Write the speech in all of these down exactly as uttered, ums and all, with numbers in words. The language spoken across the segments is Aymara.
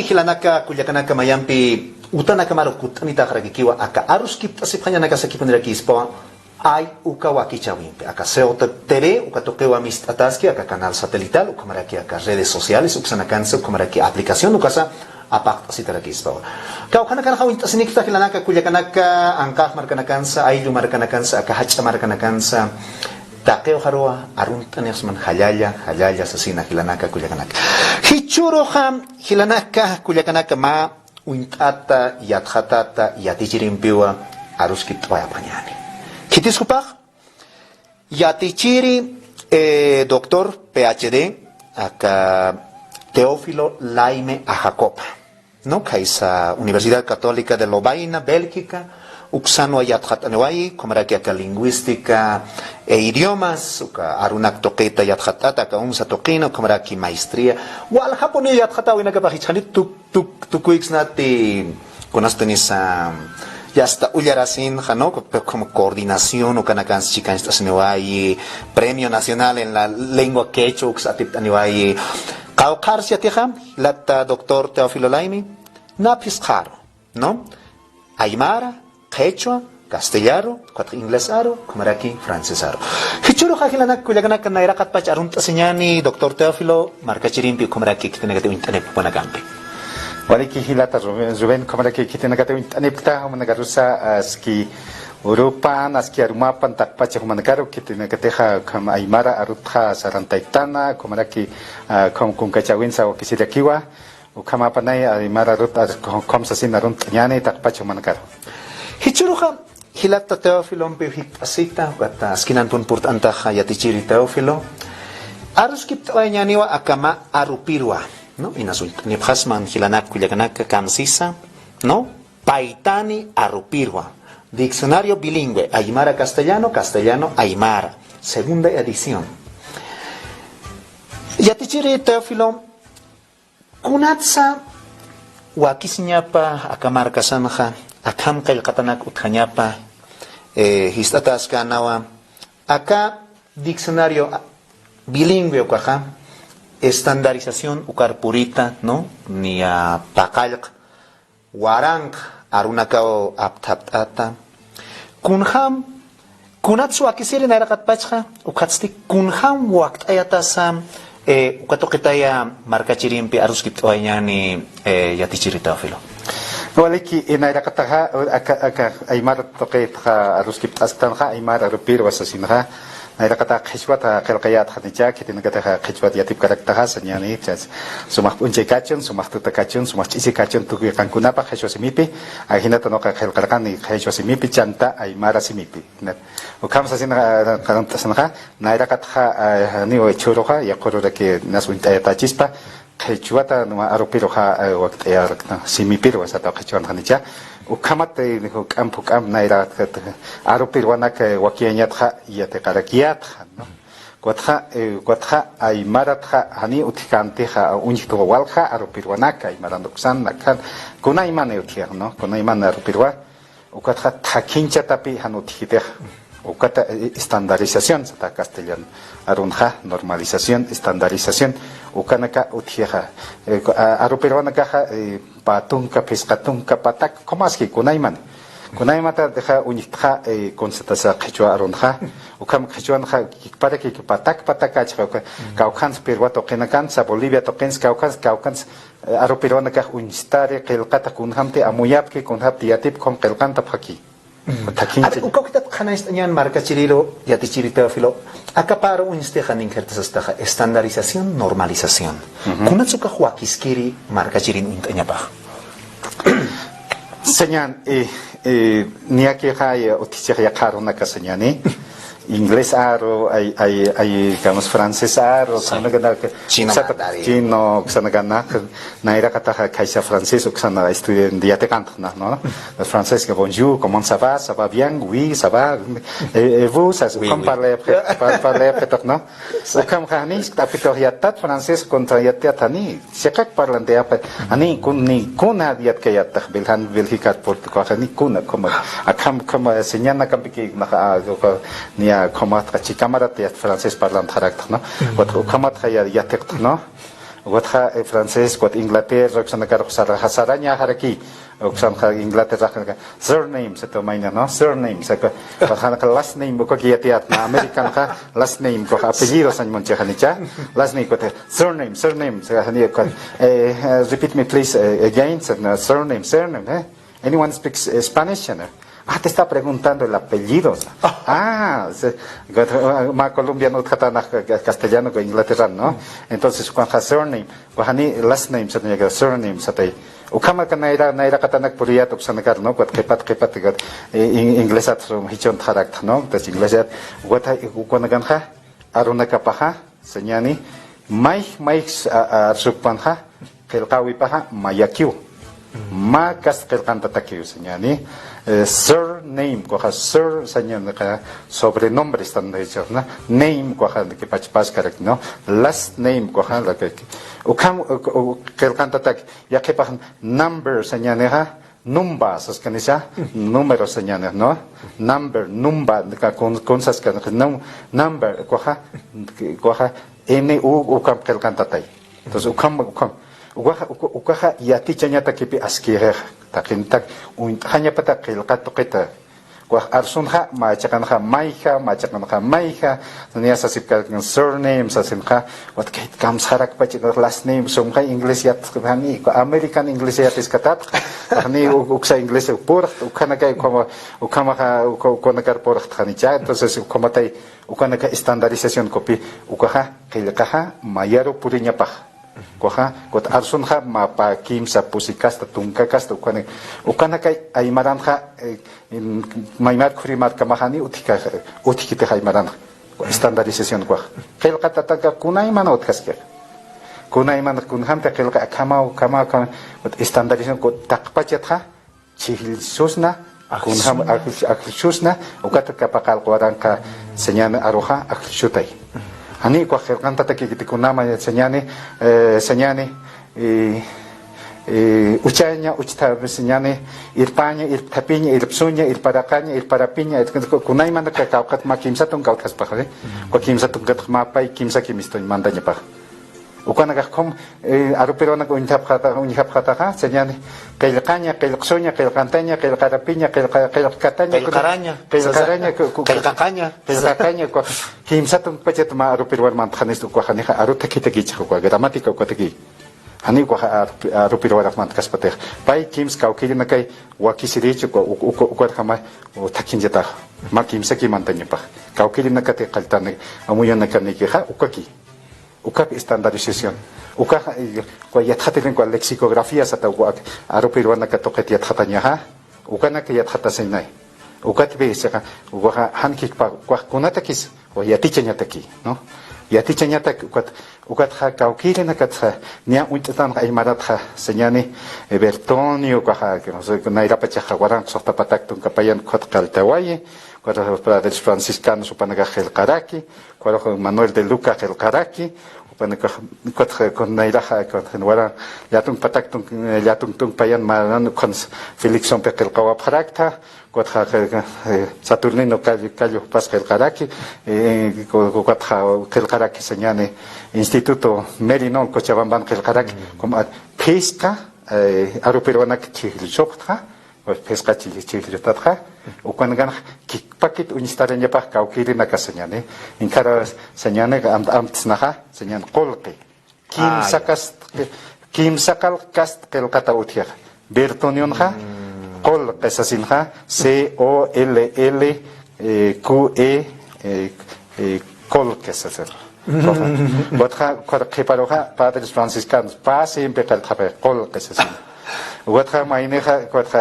Jilanaka kullakanaka, mayampi utanakamaru kutt'anitaxarakikiwa aka aruskipt'asipxañanaka sakipunirakispwa, ay uka wakichäwimpi, aka C O T V, uka tuqiwa mist'ataski, aka canal satelital, ukhamaraki aka redes sociales uksanakansa, ukhamaraki aplicación ukasa apaqt'asitarakispawa. Kawkhanakanxa uñt'asinikta jilanaka kullakanaka, anqax markanakansa, ayllu markanakansa, aka jach'a markanakansa, taqiw jaruwa arunt'anix suma jallalla, jallalla sasina jilanaka kullakanaka. Jichhüruxa jilanaka kullakanaka mä uñt'ata, yatxatata yatichirimpiwa aruskipt'awayapxañäni. Khitis jupax yatichiri, eh, doctor P H D, aka Teófilo Laime Ajacopa, ¿no? Khaysa Universidad Católica de Lovaina, Bélgica, uksanwa yatxataniwayi, ukhamaraki aka lingüística e idiomas, uka arunak tuqita yatxatata, aka UNSA tuqina, ukhamaraki maestría. Waljapuniw yatxatäwinakapax jichhanit tuk, tuk, tukuykisnati, kunastinisa, yasta ullarasinxa, ¿no? Como coordinación, ukanakans chikañcht'asiniwayi, Premio Nacional en la Lengua Quechua, uks atipt'aniwayi. Qawqhars yatixa, jilata doctor Teófilo Laime, na phisqaru, ¿no? Aymara, qhichwa, castellaru, ukatxa inglesaru, ukhamaraki francesaru. Jichhüruxa jilanak kullakanaka nayraqatpach arunt'asiñäni, doctor Teófilo, markachirimpi ukhamaraki khitinakati uñt'anipxapxanakampi. Waliki jilata Rubén, Rubén, ukhamaraki khitinakati uñt'anipkta, jumanakarusa, aski urupan, aski arumapan, taqpacha jumanakaru, khitinakatixa, ukham aymara arutxa sarantayktana, ukhamaraki, ah, ukham kunkachäwinsa wakisirakiwa, ukhamapanay aymara arut, ar-, ukham sasin arunt'añäni taqpacha jumanakaru. Jichhüruxa, jilata Teófilompiw jikp'asita, ukat askinanpun purt'antaxa yatichiri Teófilo. Aruskipt'awayañäniwa aka mä arupirwa, ¿no? Inas uñt'anipxasma jilanak kullakanaka kamsisa, ¿no? Paytani arupirwa. Diccionario bilingüe, aymara castellano, castellano aymara. Segunda edición. Yatichiri Teófilo, kunatsa wakisiñapa aka markasanxa, akham qillqatanak utjañapa, eh, jist'atäskänwa, aka diccionario bilingüe ukaxa, estandarización ukar purita, ¿no? Niya paqallq, waranq arunakaw apthapt'ata. Kunjam, kunats wakisiri nayraqatpachxa, ukatsti kunjam wakt'ayatasa, eh, uka tuqitaya markachirimpi aruskipt'awayañäni, eh, yatichiri Teófilo. Waliki, eh, nayraqataxa, aka, aka aymar tuqitxa aruskipt'asktanxa, aymar arupirwa sasinxa, nayraqatax qhichwat qillqayätxanicha, khitinakatixa qhichwat yatipkaraktaxa, sañäni, chas, sumax p'unchay kachun, sumax tuta kachun, sumax ch'isi kachun, tukuy qankunapa qhichwa simipi, ajinata nuqa qillqarqani qhichwa simipi, chanta aymara simipi. Ukham sasin, ah, arunt'asinxa, nayraqatxa, ah, janiw jichhüruxa, yaqhururaki nas uñt'ayatächispa, qhichwata numa arupiruxa, eh, wakt'ayarkta, simipirwa sata qhichwanxanicha. Ukhamat, eh, juk'amp juk'amp nayra, eh, arupirwanak, eh, wakiyañatxa, yatiqarakiyätxa, ¿no? Ukatxa, eh, ukatxa aymaratxa, jani utjkäntixa, uñjtwa walja arupirwanak, aymaran uksan, nakan, kunaymani utjix, ¿no? Kunaymani arupirwa. Ukatxa thakhinchatapi jan utjkitix. Ukata, eh, estandarización, sata castellano arunxa, normalización, estandarización. Ukanaka utjixa. Eh, a-, arupirwanakaxa, eh, pä tunka, phisqa tunka, patak, ¿cómo es que kunaymani? Kunaymata deja uñjtxa, eh, kunsatasa qhichwa arunxa. Ukham qhichwanxa, kikpara kik patak, patak achxa, uka, kawkhans pirwa tuqinakansa, Bolivia tuqins, kawkhans, kawkhans, eh, arupirwanakax uñstari, qillqata kunjamti amuyapki, kunjamti yatipki, ukham qillqantapxaki. Ujú. Thakhincha. A ver, uka ukhitat qhanañcht'añän markachiriru, yatichiri Teófilo, aka pä uñstixa ninkirtasastaxa, estandarización, normalización. Ujú. Kunats ukax wakiskiri markachirin uñt'añapax. Sañän, eh, eh, niyakixa, eh, utjichix yaqha arunaka sañäni. Inglés aru, ay, ay, ay, digamos, francés aru, sí, uksanakanak, chino, uksa-, mandarín, chino, uksanakanak, nayraqataxa khaysa francés, uksana estudiante yatiqantxa, ¿no? Los franceses que bonjour, comment ça va, ça va bien, oui, ça va, et, et vous, ça, oui, comment oui, parler après, par-, parler après, ¿no? Ukham jani, t'apitox yattat francés contra yattat jani, siqak parlante yapa, jani, kun, ni, kuna yatkayat, Belhan, Bélgica, Portugal, jani, kuna, como, akham, como, señana, kampiki, naja, ah, yo, ko, nia, como, atra, chikamarat, yat, francés parlant, jarakta, ¿no? Wat, ukhamat, ya, yatiqta, ¿no? Ukatxa, eh, francés, ukat Inglaterra, uksanakar sara-, sarañaxaraki, uksanxa Inglaterra, surname, sata mayna, ¿no? Surname, saka, ukatxa last name, ukaki yatiyät, ¿no? Americanxa, last name, ukax apellido sañ munchixanicha, last name, ukat, surname, surname, saka, eh, eh, repeat me please, eh, again, saka, surname, surname, eh? Anyone speaks, eh, Spanish, ¿no? Ah, te está preguntando el apellido. Ah, sí. Mä colombiano utjatanax ca-, ca-, castellano, ca-, inglaterrano, ¿no? Entonces, ukanxa surname, ukax jani last name, sata, surname, sata. Ukhamakan nayra, nayraqatanak puriyät uksanakar, ¿no? Ukat qhipat, qhipat, ukat, eh, in-, inglesat sum jichhuntxarakta, ¿no? Entonces, inglesat, ukat, ukanakanxa, arunakapaxa, sañani, mayj, mayj, a, a, arsukpanxa, qillqäwipaxa, mayakiw. Mä kast qillqantatakiw, sañani, eh, surname, ukaxa, sur, sañani, sobrenombre, están hechos, ¿no? Name, ukaxa, que pachpaskarak, ¿no? Last name, ukaxa, la que, ukham, u-, u-, qillqantatak, yaqhipax, number, sañanixa, numba, saskanisa, número sañani, ¿no? Number, numba, ka-, kun, kun saskan, num-, number, ukaxa, ukaxa, N U, ukham qillqantatay. Entonces, ukham, ukham, ukaxa, uka-, ukaxa yatichañatakipi askïxixa, taqintak, uñt'xañapata qillqa tuqita, ukax arsunxa, mä chiqanxa mayja, mä chiqanxa mayja, niya sasipkarakan surname, sasinxa, ukat kayt kamsxarakpachi, last name, sumxa inglés yat, jani, American inglés yatiskatat, jani, u-, uksa inglés purxt, ukhanakay, ukhama, ukhamaxa, uka-, ukanakar purxtxanicha, entonces, ukhamatay, ukanaka estandarización kupi, ukaxa, qillqaxa, mayaru puriñapax. Ukaxa, ukat arsunxa, mä pä kimsa pusi kasta, tunka kasta, ukana-, ukanakay aymaranxa, eh, in-, maymar khuri markamaxani utjka-, utjkitix aymaranxa. Estandarización ukaxa. Qillqatatanka kunayman utjaskixa. Kunayman kunjamti qillqa akhamaw, akhamaw, akhamaw, estandarización, ukat taqpachatxa, chhijllsisna, kunjam ajllsisna, ukat kapa qallq waranqa sañani aruxa ajllsisutay. Jani ukax qillqantatakïkiti kunama sañani, eh, sañani, eh, eh, uchaña, uchtha sañani, irpaña, irpthapiña, irpsuña, irparaqaña, irparapiña, kunaymanaka kawkhat mä kimsa tunka utjaspaxa, ¿eh? Uka kimsa tunkatxa mä pay kimsaki mistuñ mantañapaxa. Ukanakax ukham, eh, arupiruwanak uñjapxata-, uñjapxataxa, sañani, qillqaña, qillqsuña, qillqantaña, qillqarapiña, qillqa-, qillqkataña, qillqaraña, qillqaraña, sasa-, ku-, ku-, qillqaqaña, qillqaqaña, ukax kimsa tunkpachat mä arupiruwar mantxanistu, ukax janixa aru thakhitakïchix, uka gramática ukataki. Jani ukax aru-, arupiruwarax mantkaspatix. Pay kimsa kawkïrinakay wakisirïchi, uka, uka, uka, ukarjama, u, thakhinchatax. Mä kimsaki mantañapax. Kawkïrinakati qalltan amuyunakanïkixa, ukaki. Ukak estandarización. Ukax, eh, uka yatxatirin uka lexicografía sata uka arupiruwanaka tuqit yatxatañaxa. Ukanak yatxatasiñay. Ukatpï sixa, ukaxa jan jikpa, ukax kunatakis, uka yatichañataki, ¿no? Yatichañatak, ukat, ukatxa kawkïrinakatxa, niya uñt'tanxa aymaratxa, sañani, eh, Bertonio, ukaxa, nayrapachaxa waranqa suxta patak tunka payan ukat qalltawayi, ukat padres franciscanos jupanakax qillqaraki, ukarux Manuel de Luca qillqaraki, jupanakax, ukat, kun nayraxa, kun waran, llätunk patak tunk, llätunk tunk payan mä, ukan Felixompi qillqawapxarakta, ukat, eh, Saturnino Calle, Calle jupas qillqaraki, eh, ukat qillqaraki sañani Instituto Merinon Cochabamban qillqaraki, como, ah, phisqa, eh, arupiruwanak chhijllsupxta, pues, phisqa chhij-, chhijllutatxa, ukanakanax kikpakit uñstarañapax kawkïrinaka sañani, inkhara sañani, am-, amtsnaxa, sañani qullqi. Kimsa kast, kimsa qallq kast qillqata utjixa. Bertonionxa, qullqi sasinxa, C O L L, eh, Q E, eh, eh, qullqi sasin. Ukat qhiparuxa, padres franciscanos, pä simpi qillqapay, qullqi sasin. Ukat maynixa, ukat,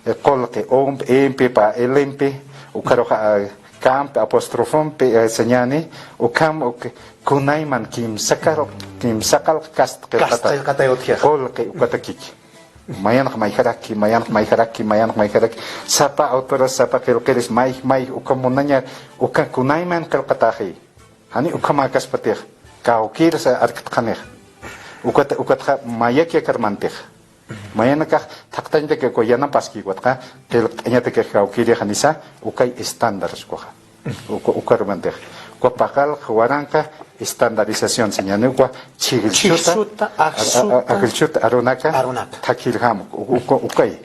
eh, qullqi, ump, impi, pä, ilimpi, ukaruxa, ah, kamp, apostrofompi, eh, sañani, ukham, uk-, kunayman kimsa qallq, kimsa qallq kast qillqata. Kast qillqatay utjixa. Qullqi ukatakiki. Mayanx mayjaraki, mayanx mayjaraki, mayanx mayjaraki. Sapa autores, sapa qillqiris, mayj, mayj, uka munaña, uka kunayman qillqataxi. Jani ukhamäkaspatix, kawkïrsa arktqanix. Ukat, ukatxa mayak yakar mantix. Mayanakax thaqtañataki uka yanapaski ukatxa, qillqt'añataki kawkïri janisa, ukay estándar ukaxa. Uka, ukar mantix. Uka paqallq waranqa estandarización sañani, uka chhijllchuta, chhijlluta, a-, a-, ajlluta, ajlluta arunaka, arunaka, thakirjam, u-, uka, ukay.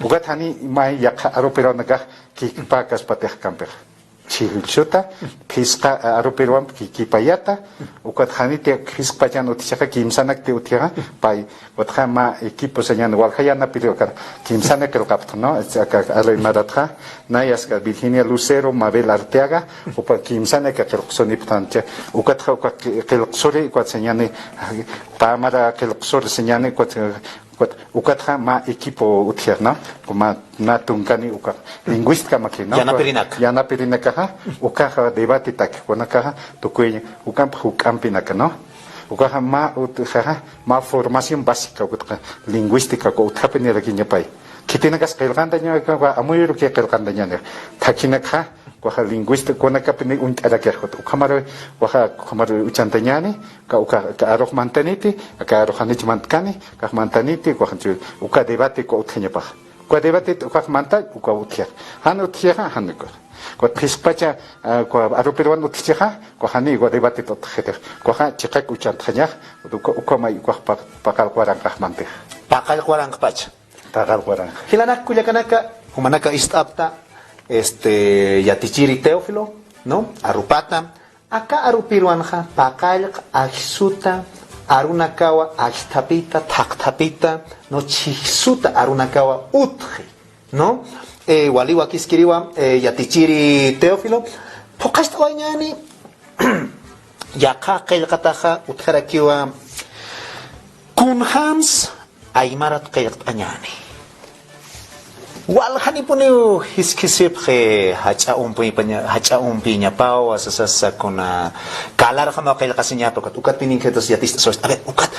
Ukat jani may yaqha arupiruwanakax kikpakaspatix kampixa. Chhijllchuta, phisqa, a-, arupiruwan ki-, kipayata, ukat janiti phisqpachan utjixa, kimsanakti utjixa, pay, ukatxa mä equipo sañani, walja yanapiruwa, kimsani qillqapxta, ¿no? Aka, aka, alaymaratxa, nayaska Virginia Lucero, Mabel Arteaga, upa kimsani aka qillqsunipxtancha, ukatxa uka qi-, qillqsuri, ukat sañani, pä mara qillqsuri sañani, ukat, ukat, ukatxa mä equipo utjix, ¿no? Mä, mä tunkani uka lingüística maki, ¿no? Yanapirinaka. Yanapirinakaxa, ukaxa debatetak, kunakaxa, tukuy, ukamp juk'ampinaka, ¿no? Ukaxa mä utjaxa, mä formación básica, ukatxa lingüística, uka utjapinirakiña pay. Khitinakas qillqantaña, uka amuyuruki qillqantañani. Thakhinakxa, ukaxa lingüística, kunakapini uñt'arakix, ukat ukhamaru, ukaxa ukhamaru uchantañani, uka, uka, uka arux mantaniti, aka arux janich mantkani, ukax mantaniti, ukax, uka debate, uka utjañapax. Uka debate, ukax manta, uka utjixa. Jan utjixa, jan uka. Uka phisqpacha, ah, uka arupiruwan utjchixa, uka jani, uka debate utjxitix. Ukaxa chiqak uchantxañax, uka, uka may, ukax pa-, paqallq waranqax mantix. Paqallq waranqpacha. Paqallq waranqa. Jilanak kullakanaka, jumanaka ist'apxta, este, yatichiri Teófilo, ¿no? Arupata, aka arupiruwanxa, paqallq ajsuta, arunakawa ajthapita, thaqthapita, ¿no? Chhijsuta arunakawa utji, ¿no? Eh, wali wakiskiriwa, eh, yatichiri Teófilo, phuqhast'awayañäni, yaqha qillqataxa utjarakiwa, kunjams aymarat qillqt'añäni. Waljanipuniw jiskhisipxi, jach'a umpipaña-, jach'a umpiñapawa, sasasa kuna kalarjamaw qillqasiñapa, ukat, ukatpininkhitus yatist'aswasti. A ver, ukat,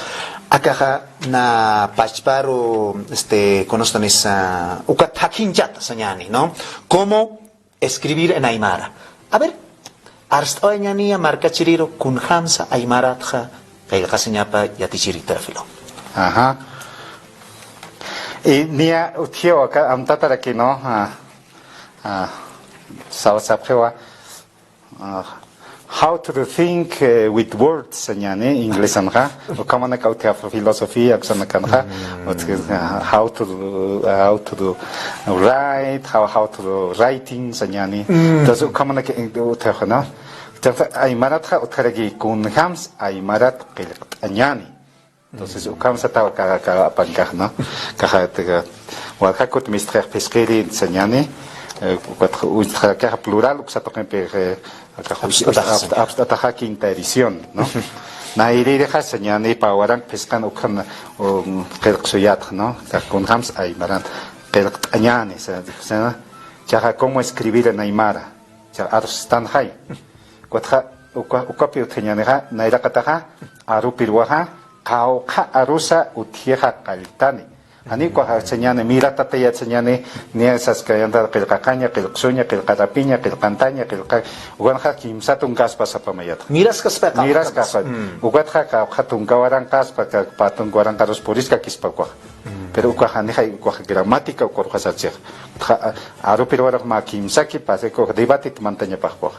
akaxa na pachparu, este, conostanisa, ukat thakhinchata sañäni, ¿no? Como escribir en aymara. A ver, arst'awayañäniya markachiriru kunjamsa aymaratxa qillqasiñapa yatichiri Teófilo. Ajá. Y niya utjiwa aka amtataraki, ¿no? Ah, ah, sawa sapxiwa, ah, how to think, eh, with words, sañäni, inglesanxa. Ukhamanaka utjixa filosofía, uksanakanxa. Utji, ah, how to, how to write, how, how to writing, sañäni. Entonces, ukhamanaka utjixa, ¿no? Entonces, aymaratxa utjaraki kunjams aymarat qillqt'añäni. Entonces, ukhamsatawa ka, ka, apankax, ¿no? Kaxa, te, walja kut mistxix phisqiri sañäni, eh, ukat uñstxarakixa plural, uksa tuqimpi, eh, aka apst'ataxa, apst'ataxa quinta edición, ¿no? Nayrïrixa sañäni pä waranq phisqan ukhan, um, qillqsuyatx, ¿no? Aka kunjams aymarat qillqt'añäni, sa, sa, chaxa cómo escribir en aymara, chaxa arstanxay. Ukatxa, uka, ukapi utjañänixa, nayraqataxa, arupiruwaxa, qawqha arusa utjixa qalltani. Janiw ukaxa sañäni, miratatayat sañäni, niya saskayanta qillqaxaña, qillqsuña, qillqarapiña, qillqantaña, qillqa, ukanxa kimsa tunkaspa sapa mayat. Miraskaspa, miraskaspa. Ukatxa qawqha tunka waranqaspa, ka, pä tunka waranqarus puriskakispa ukax. Pero ukax janixay, ukax gramática ukaruxa sarchix. Ukatxa, a, arupiruwarux mä kimsaki, pasa ukax debatit mantañapax ukax.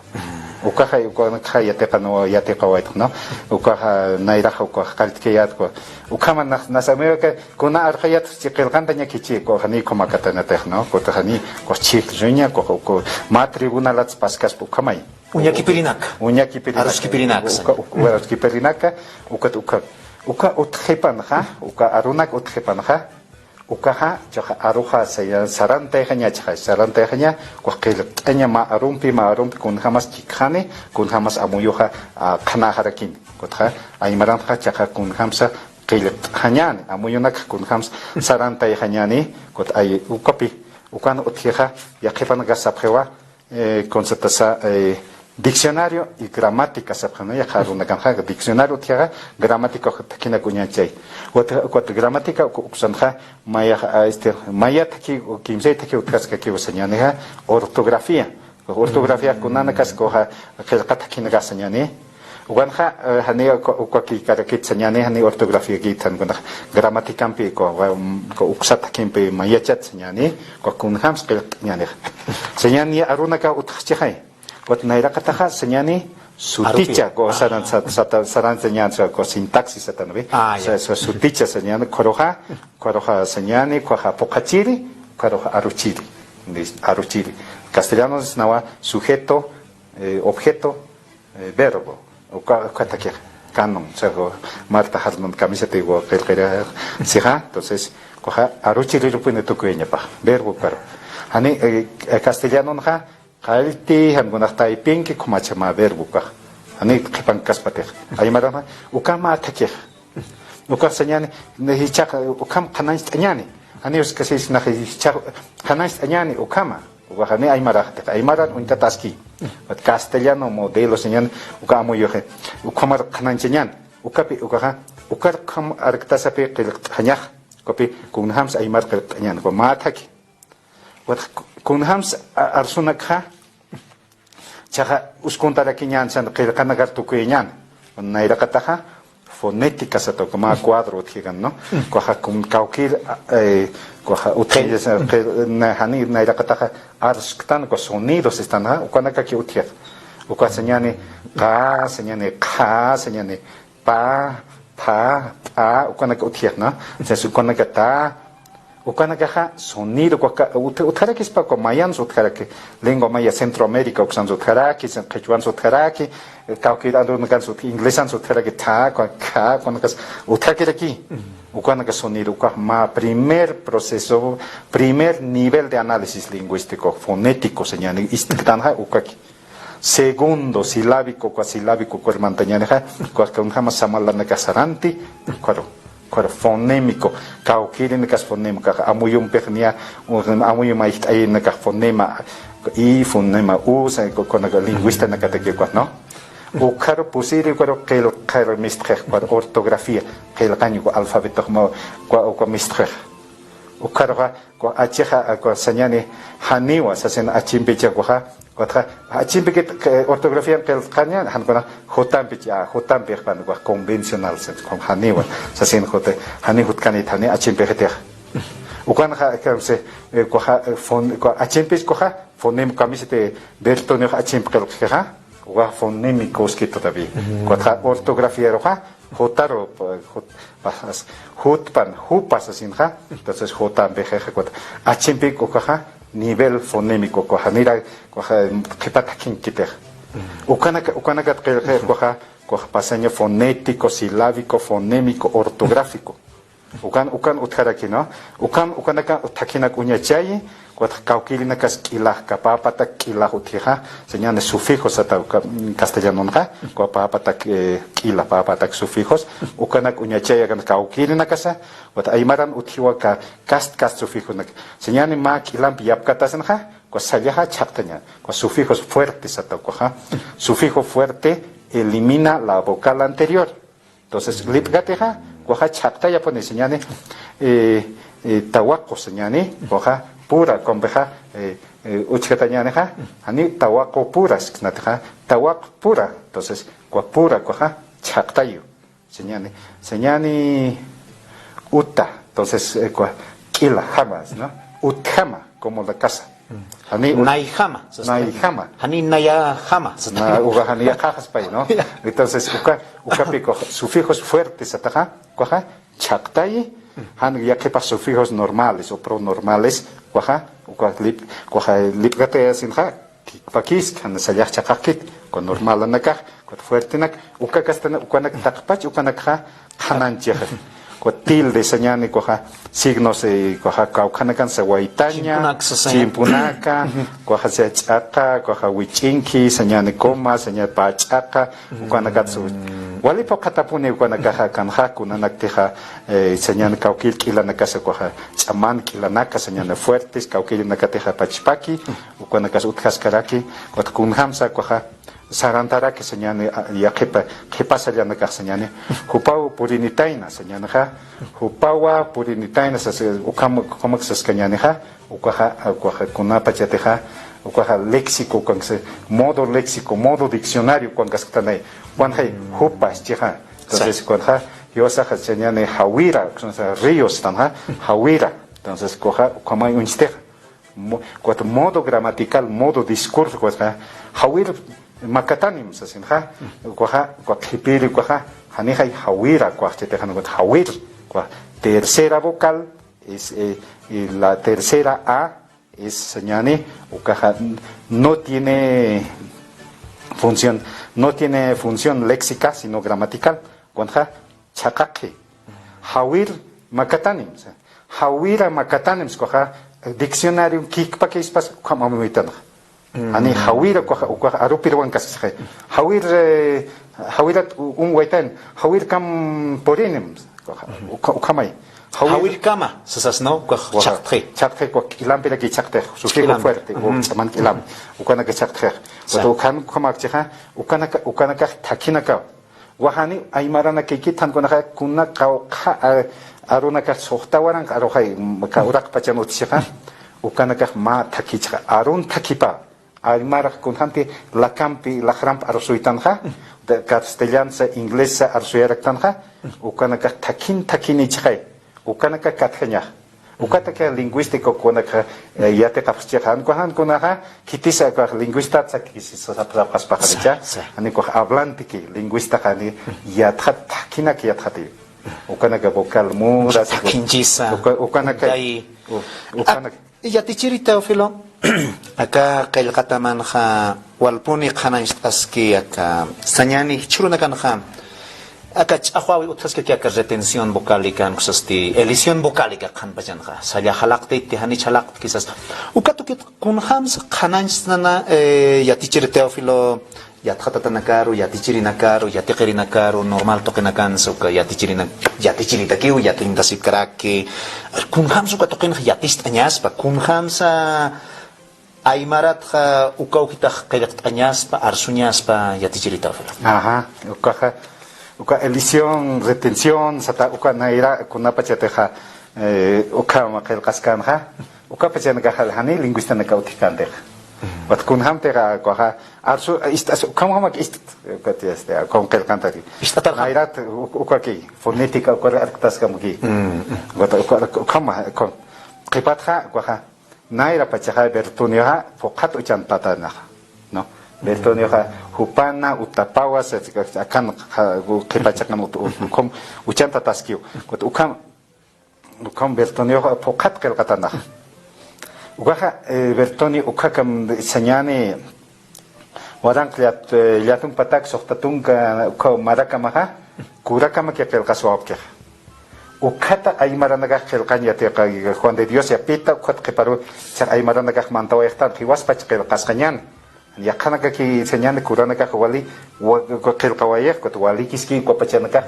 Ukaxay, ukaxa yatiqaw, yatiqawaytx, ¿no? Ukaxa nayraxa ukax qalltkayät ukax. Ukhama nas, nas amigoka, kuna arxayat chi qillqantañakichi, ukax janiy ukhamakanatix, ¿no? Ukax janiy, ukax chhijlluña, ukax, ukax mä tribunalat paskaspa ukhamay. Uñakipirinaka. Uñakipirinaka. Aruskipirinaka, uka, sañäni. Uka, uka, ukat uka, uka utjipanxa, uka arunak utjipanxa, ukaxa, chaxa aruxa saya-, sarantayxaña, chaxa sarantayxaña, ukax qillqt'aña mä arumpi, mä arumpi kunjamas chikxani, kunjamas amuyuxa, a, qhanäxarakini. Ukatxa, aymaranxa, chaxa kunjamsa qillqt'añäni, amuyunakxa kunjamsa sarantayxañäni, ukat ay, ukapi, ukan utjixa, yaqhipanakas sapxiwa, eh, conceptasa, eh, diccionario y gramática sapxi, ¿no? Yaqha arunakanxa, diccionario utjixa, gramática thakhinak uñañchay. Ukat, ukat gramática uk-, uksanxa, mayax, a, este, mayat thakhi, kimsay thakhi utjaskakiwa sañänixa, ortografía. Ortografía kunanakas ukaxa, qillqa thakhinakas sañäni. Ukanxa, eh, janiy uka, ukakirakit sañäni, janiy ortografíakit jan kunxa, gramáticampi uka, uka uksa thakhimpi mayachat sañäni, uka kunjams qillqt'añänix. Sañäni arunakaw utjxchixay. Ukat nayraqataxa sañani suticha, Arupi. Ko saran, Ah. sa-, sata-, saran sañani, sa-, ko sintaxis satan, ¿ve? Ah, ya. Sa-, sa-, suticha sañani, khuruxa, khuruxa sañani, khuxa puqachiri, khuruxa aruchiri. Lis-, aruchiri. Castellano nawa sujeto, eh, objeto, eh, verbo. Uka, uka takixa. Canon, o sea, ko Marta Harmon camiseta, igual, qillqira, sixa. Entonces, khuxa aruchirirupuni tukuyañapax. Verbo, pero. Jani, eh, eh, castellanonxa, qallti, jankunax taypinki, ukhamacha mä verbo ukax. Jani qhipankaspatix. Aymaranxa, ukham mä thakix. Ukax sañani, ne jichhax, ukham qhanañcht'añäni. Jani uskasisnax jichhax qhanañcht'añäni, ukhama. Ukax jani aymaraxtix, aymaran uñtataski. Castellano modelo sañani, uka amuyuxi. Ukhamar qhanañchañäni. Ukapi, ukaxa, ukar ukham arktasapi qillqt'añax. Ukapi, kunjams aymar qillqt'añäni. Uka mä thaki. Ukat kunjams a-, arsunakxa, chaxa uskuntarakiñän san qillqanakar tukuyañän. Nayraqataxa, fonética sata, uka mä cuadro utjikan, ¿no? Khuxa kun kawkïr, eh, khuxa utjilla, qil-, na-, jani nayraqataxa, arsktan, uka sonidos están, ¿ah? Ukanakaki utjix. Uka sañani, qa, sañani, qha, sañani, pa, pha, p'a, ukanaka utjix, ¿no? Entonces, ukanaka ta, ukanakaxa sonido, uka, ut-, utjarakispa, uka mayans utjaraki, lengua maya Centroamérica, uksans utjaraki, sen-, qhichwans utjaraki, kawkïr arunakans ut-, inglesans utjaraki, tha, uka, kha, ukanakas utjarakiraki. Ukanaka sonido, uka mä primer proceso, primer nivel de análisis lingüístico, fonético, sañani, istktanxa, ukaki. Segundo silábico, uka silábico, uka mantañänixa, uka kunjama samalanakax saranti, ukaru, ukaru fonémico, kawkïrinakax fonémico, amuyumpix niya, amuyum ayjt'ayinakax fonema, i fonema u, sa-, uka, uka lingüistanakataki uka, ¿no? Ukaru pusiri, ukaru qillqar mistxix, ukaru ortografía, qillqañ uka alfabetox mä, uka, uka mistxix. Ukaruxa, uka achixa, uka sañani janiwa, sasin achimpicha ukaxa, ukatxa, achimpikit, eh, ortografía qillqaña, jankuna, jutampicha, ah, jutampix pan, uka convencional, sen, kun janiwa, sasin juta, jani jutkanit, jani achimpixitix. Ukanxa, kamse, eh, ukaxa, eh, fon-, uka achimpis ukaxa, fonem kamisite, Bertoniox achimp qillqxixa, uka fonémico uskit todavía. Ukatxa ortografiaruxa, jutaru, jut-, pas-, jutpan, jupas sasinxa, entonces jutampixixa, ukat achimpik ukaxa, nivel fonémico, ukaxa, nira, ukaxa, qhipat jakinkitix. Ukanaka, ukanakat qillqi, ukaxa, ukaxa pasaña fonético, silábico, fonémico, ortográfico. Ukan, ukan utjaraki, ¿no? Ukan, ukanaka thakhinak uñachayi, ukat kawkïrinakas k'ilax, uka pä patak k'ilax utjixa, sañani sufijos sata, uka, mm, castellanonxa, uka pä patak, eh, k'ila, pä patak sufijos, ukanak uñachayi akan kawkïrinakasa, ukat aymaran utjiwa uka kast, kast sufijonak. Sañani mä k'ilamp yapkatasinxa, uka sallaxa chhaqtaña, uka sufijos fuertes sata ukaxa, sufijo fuerte elimina la vocal anterior. Entonces, lipkatixa, ukaxa chhaqtayapuni sañani, eh, eh, tawaqu sañani, ukaxa pura, ukampixa, eh, eh, uchkatañänixa, jani tawaqu pura, sañänixa, tawaq pura. Entonces, uka pura, ukaxa chhaqtayu. Sañani, sañani uta. Entonces, eh, uka k'ila jama, ¿no? Utjama, como la casa. Jani ut-, nayjama, sas-, nayjama. Jani nayajama, sas-, na, uka jani yaqhaxaspay, ¿no? Ya. Entonces, uka, ukapi uka sufijos fuertes sataxa, ukaxa chhaqtayi, jan yaqhipax sufijos normales o pronormales, ukaxa, uka lip-, ukaxa lipkatayasinxa, kikpakisk, jan sallax chhaqaqkit, uka normalanakax, uka fuertenak, uka kastana, ukanak taqpach, ukanakxa, qhanañchix. Uka tilde sañani, ukaxa signos, eh, ukaxa kawkhanakan sawaytaña, chimpunaka, sasaña. Chimpunaka, ukaxa sa ch'aqa, ukaxa wich'inki, sañani coma, sañani pach'aqa, ukanakat su. Wali phuqhatapuni ukanakaxa kanxa kunanaktixa, eh, sañani kawkïr k'ilanakasa ukaxa ch'aman k'ilanaka, sañani fuertes, kawkïrinakatixa pachpaki, ukanakas utjaskaraki, ukat kunjamsa ukaxa, sarantaraki sañani, a, yaqhipa, qhipa sallanakax sañani, jupaw purinitayna sañanixa, jupawa purinitayna sas, ukham, ukhamak saskañänixa, ukaxa, ukaxa kunapachatixa, ukaxa léxico, ukansa, modo léxico, modo diccionario, ukankasktanay, ukanxay, jupas chixa. Entonces, ukanxa, jiwasaxa sañani, jawira, ukansa, ríos, tanxa, jawira. Entonces, ukaxa, ukhamay uñstixa. Mo-, ukat modo gramatical, modo discurso, ukat jawir makatanim sasinxa, ukaxa, ukat qhipiri ukaxa, janixay jawira, ukat chitixan, ukat jawir, ukat tercera vocal, es, eh, y la tercera A, es, sañani, ukaxa no tiene función, no tiene función léxica, sino gramatical. Ukanxa, chhaqaqi. Jawir makatanim, sa. Jawira makatanim, ukaxa, diccionario kikpakispas, ukham amuytanxa. Ani jawira, ukaxa, ukaxa, arupir wankasisxay. Jawir, eh, jawirat u-, um waytan, jawir kam purinim, ukaxa, uka-, ukhamay. Jawir kama, sasas, ¿no? Ukax chhaqtxi. Chhaqtxi, ukax k'ilampiraki chhaqtix, sufijo fuerte, o ch'aman k'ilamp. Ukanaka chhaqtxix. Sa. Ukat ukhan ukhamak chixa, ukanaka, ukanakax thakhinakaw. Ukaxani aymaranakiki thantkunaxa kuna qawqha, a-, arunakax suxta waranqa aruxay, m-, ka uraq pachan utjixa, ukanakax mä thakhichixa, arun thakhipa, aymarax kunjamti lakampi, laqramp arsuytanxa, de-, castellansa, inglesa arsuyaraktanxa, ukanakax thakhin, thakhin ichixay, ukanakax katjañax. Ukataki lingüístico kunakax, eh, yatiqapxchixa, jan kunaxa, khitisa ukax lingüistat sakisisa sapxaspaxa, ¿ya? Sa. Ani ukax hablanteki, lingüistaxa, ani yatxat, thakhinak yatxati. Ukanaka vocal mudas, thakhinchisa. Uka-, ukanaka, u-, ukanaka. Yatichiri Teófilo, aka qillqatamanxa walpuni qhanañcht'aski aka sañani jichhürunakanxa, aka ch'axwawi utjaskaki aka retención vocálica, jan kusasti elisión vocálica qhanpachanxa, salla jalaqtiti, janich jalaqtki sas. Uka tukit kunjamsa qhanañcht'asna, eh, yatichiri Teófilo, yatxatatanakaru, yatichirinakaru, yatiqirinakaru, normal tuqinakansa uka yatichirina-, yatichiritakiw, yatirintasipkaraki. Kunjamsa uka tuqinxa yaticht'añaspa, kunjamsa aymaratxa uka ukitax qillqt'añaspa, arsuñaspa, yatichiri Teófilo. Ajá, ukaxa, uka elisión, retención, sata uka nayra kunapachatixa, eh, ukham qillqaskanxa. Ukapachanakaxa jani lingüistanakaw utjkäntixa. Ukat kunjamtixa, ukaxa, arsu, ist'as, ukham ukham ist'at, ukat, este, ukham qillqantaki. Ist'atarxa. Nayrat, u-, ukaki, fonética, uka arktaskamaki. Ukat, uka, ukham, ukham. Qhipatxa, ukaxa, nayra pachaxa Bertonioxa, phuqhat uchan tatanaxa, ¿no? Bertonioxa, jupana, utapawa, sa, akan, ja, qhipachaqan ut-, ut-, ukham, uchan tataskiw. Ukat, ukham, Ukham Bertonioxa phuqhat qillqatanaxa. Ukaxa, eh, Bertonio ukhakam sañani waranq llat-, eh, llatump patak suxta tunka ukha marakamaxa, kurakamaki qillqaswapkixa. Ukhata aymaranakax qillqañ yatiqa, Juan de Dios yapita, ukhat qhiparu, chaq aymaranakax mantawayxtan, jiwaspach qillqasxañan. Yaqhanakaki sañani kuranakax wali, wa-, qillqawayix, ukat walikiski, uka pachanakax,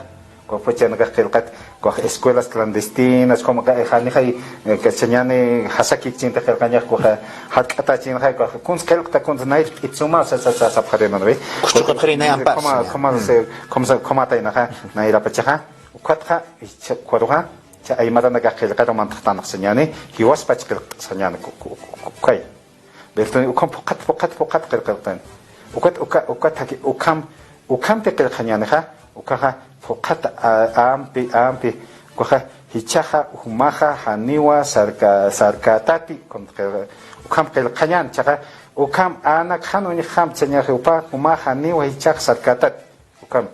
uka pachanakax qillqat, ukax escuelas clandestinas, como ka, janixay, eh, ka sañani jasakikchinti qillqañax, ukax jatk'atachinxa, ukax kuns qillqta, kuns nayr p'it suma, sa, sa, sa, sapxarinawi. Kuchuqapxiri nay ampar, como, sañani. Como se, como se, como ataynaxa, nayra pachaxa, ukatxa, cha-, ukaruxa, cha aymaranakax qillqaru mantaxtanax sañani, jiwaspach qillqt sañani, ku-, ku-, ku-, ku-, ukay. Bertonio, ukham phuqhat, phuqhat, phuqhat qillqañan. Ukat, uka, ukat jaki, ukham, ukhampi qillqañänixa, ukaxa phuqhat, a, ampi, ampi, ukaxa jichhaxa, jumaxa, janiwa, sarka, sarkätati, ukham qillqañän, jichhaxa, ukham, anak jan uñjam, sañani, jupa, juma, janiwa, jichhax, sarkätati. Ukham,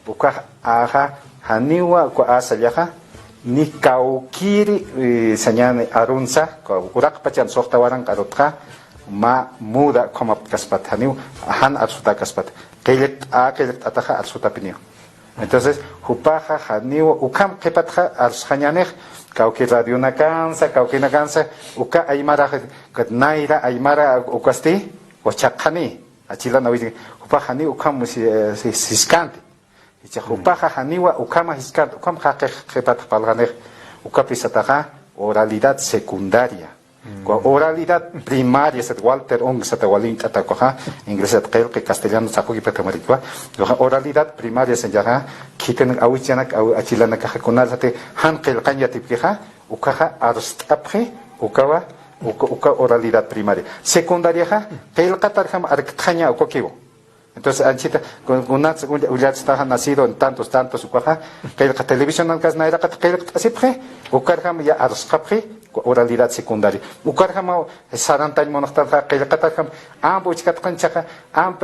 ukax axa, janiwa, uka a sallaxa, ni kawkiri, eh, sañani arunsa, uka uraqpachan suxta waranq arutxa, mä muda ukhamapkaspat, janiw, jan arsutäkaspat. Qillqt'a, qillqt'ataxa arsutapiniw. Entonces, jupaxa, janiwa, ukham qhipatxa arsxañänix, kawki radionakansa, kawkinakansa, uka aymarax, ukat nayra aymara ukasti, wachaqani. Achilan awisin, jupax janiw ukham si-, si-, siskanti. Jichha jupaxa janiwa ukhama jiskanti, ukham jaqix qhipat parlqanix, ukapi sataxa oralidad secundaria. Uka oralidad primaria sat Walter Ong sata waliñt'ata ukaxa, inglesat qillqi, castellano saqukipata marikwa. Ukaxa oralidad primaria sañaxa, khitin awichanak, aw-, achilanakaxa kunar sati jan qillqañ yatipkixa, ukaxa arst'apxi, ukawa, uka, uka oralidad primaria. Secundariaxa, qillqatarjam arktxaña ukakiwa. Entonces, anchita, kun-, kunats ull-, ullachistaxa nacido en tantos, tantos, ukaxa, qillqa televisionankas nayraqat qillqt'asipxi, ukarjam ya arsqapxi, oralidad secundaria. Ukarjamaw sarantañ munxtanxa, qillqatarjam amp uchkatqanchaxa, amp,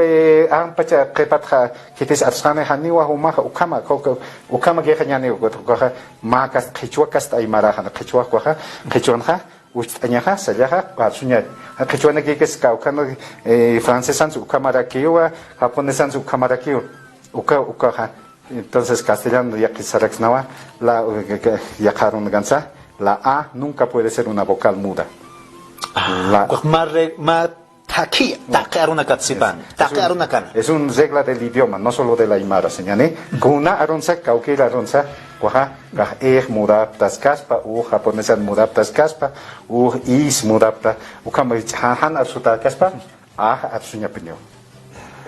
ampacha qhipatxa, khitis arsxani janiwa jumaxa, ukhama, ukhama, ukhama kixa ñani, ukaxa, mä kast, qhichwa kast aymaraxa, qhichwa ukaxa, qhichwanxa, ucht'añaxa, sallaxa, arsuña. Qhichwanakikis kawkhan, eh, francesans ukhamarakiwa, japonesans ukhamarakiwa. Uka, ukaxa. Entonces, castellano yaqhi saraksnawa, la, eh, yaqha arunakansa, la A nunca puede ser una vocal muda. Ah, la ukax mä re-, mä thakhi, taqi arunakat sipan, es, taqi es un, arunakana. Es un regla del idioma, no solo del aymara, señani. Kuna arunsa, kawkir arunsa, ukaxa, kax ix mudaptas kaspa, u japonesan mudaptas kaspa, u is mudapta, ukhama jan, jan arsuta kaspa, ax arsuñapiniw.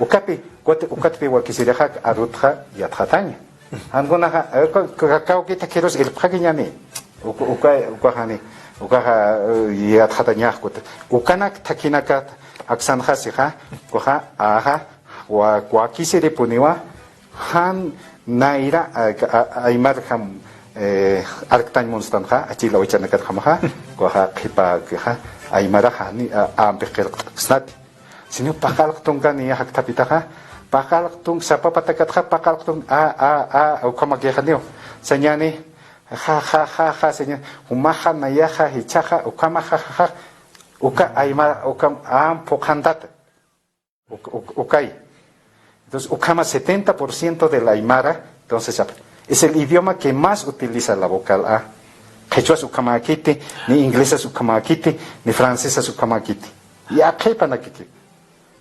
Ukapi, ukat, ukatpi wakisirixak arutxa yatxataña. Jankunaxa, eh, ka-, ka-, kawkita kirus irpxakiñani. Uka, uka, ukaxani, ukaxa, eh, yatxatañax kut. Ukanak thakhinakat aksanxasixa, ukaxa, axa, wa-, wakisiripuniwa, jan nayra, a, a, aymarjam, eh, arktañ munstanxa, achil awichanakatjamaxa, ukaxa, qhipa, ukaxa, aymaraxa, ni, a, ampix qillqt'ksnati. Sino paqallq tunka niya jakthapitaxa, paqallq tunk sapa patakatxa, paqallq tunk, a, a, a, ukhamakixaniw. Sañani, ja, ja, ja, ja, señor. Jumaxa nayaxa, jichhaxa, ukhama, ja, ja, ja. Uka aymara, ukham, am, phuqhantata. Uk-, uk-, ukay. Entonces, ukhama setenta por ciento de la aymara, entonces, ap-, es el idioma que más utiliza la vocal A. Qhichwas ukhamakiti, ni inglesas ukhamakiti, ni francesas ukhamakiti. Yaqhipanakiti.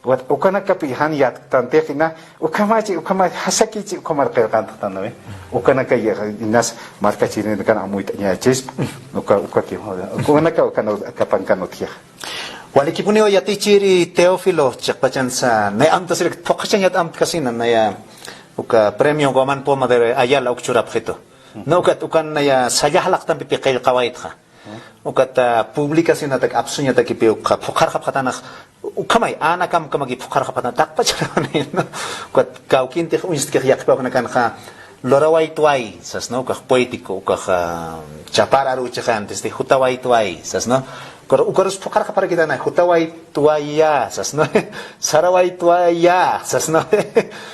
Wat ukanakapi jan yatktantiqina, ukhamachi, ukhama, jasakichi, ukhamar qillqantxtanwi. Ukanaka ya-, inas markachirinakana amuyt'añachispa. Uka, uka ki, ukanaka, ukana, kapankan utjixa. Walikipuniw yatichiri Teófilo, chiqpachansa, nay amtasiraki, phuqhachañat amtkasina, naya, uka premio Guamán Poma de Ayala uk churapxitu. No, ukat, ukan naya, sallax laqtampipi qillqawaytxa. Ukat, ah, publicacionatak, apsuñatakipi, uka, phuqharxapxatanax, ukhamay, anakamkamaki phuqharxapxatana, taqpacharawanay, no? Ukat, kawkintix, uñstkix, yaqhipawknakanxa, Lurawaytway, sasna ukax poético, ukax, ah, chapar aruchixan, desde jutawaytway, sasna. Ukaru-, ukarus phuqharxaparakitana, jutawaytwaya, sasna. Sarawaytwaya, sasna.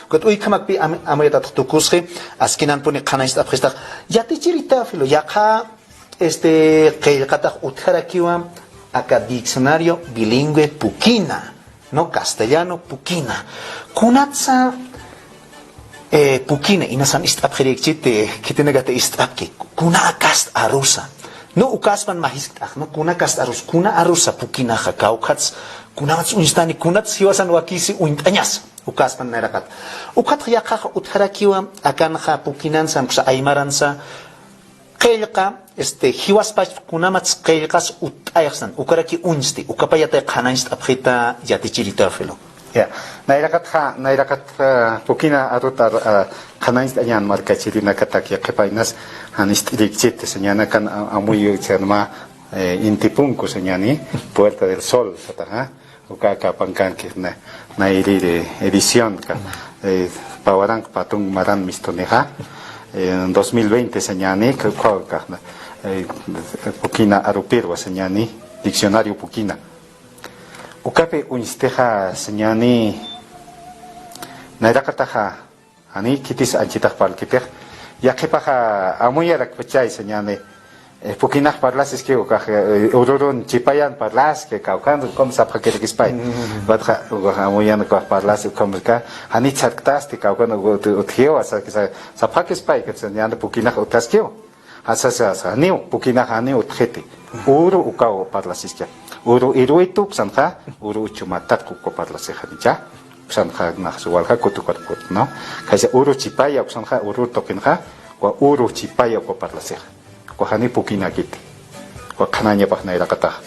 Ukat uykhamakpi am-, amuyatatx tukusxi, askinanpuni qhanañcht'apxistax. Yatichiri Teófilo, yaqha, este, qillqatax utjarakiwa, aka diccionario bilingüe Pukina. No, castellano, Pukina. Kunatsa, eh, Pukina, inasan ist'apxirïkchit, eh, khitinakata ist'apki. Kuna kast arusa. No, ukaspan mä jiskt'ax, no, kuna kast arus, kuna arusa Pukinaxa, kawkhats, kunamats uñstani, kunats jiwasan wakisi uñt'añas, ukaspan nayraqat. Ukatx yaqhaxa utjarakiwa, akanxa Pukinan sanksa, aymaransa, qillqa, este, jiwaspach kunamats qillqas utt'ayxsan, ukaraki uñsti, ukapayatay qhanañcht'apxita yatichiri Teófilo. Ya, nayraqatxa, nayraqatxa, Pukina arut ar-, a, qhanañcht'añan markachirinakatak yaqhipa inas, jan ist'irïkchit, sañäni akan a-, amuyu chanma, eh, inti punku sañäni, Puerta del Sol, sataxa. Uka kapankanki na, nayrïri edición ka, eh, pä waranqa pä tunk maran mistunixa, eh, dos mil veinte sañäni, ka, ka, ka, eh, Pukina arupirwa sañäni, diccionario Pukina. Ukapi uñstixa sañäni, nayraqataxa, Jani khitis anchitax parlkitix, yaqhipaxa amuyarakpachay sañäni, eh, Pukinax parlasiskiw ukax, eh, ururun chipayan parlaski, kawkhan ukham sapxakirakispay. Ukatxa, ukax amuyan ukax parlasi ukhamrka, jani sarktasti, kawkhan ut-, utjiwa, sa-, sa-, sapxakispay, sañäni Pukinax utjaskiw. Jasasa, janiw, Pukinax janiw utjiti. Uru ukaw parlasiski. Uru iruwitu uksanxa, uru uchumatat ukaw parlasixanicha. Uksanxa nax walja kutukat kut, ¿no? Khaysa uru chipaya uksanxa, uru tuqinxa, uka uru chipaya ukaw parlasixa. Uka jani Pukinakiti. Uka qhanañapax nayraqataxa.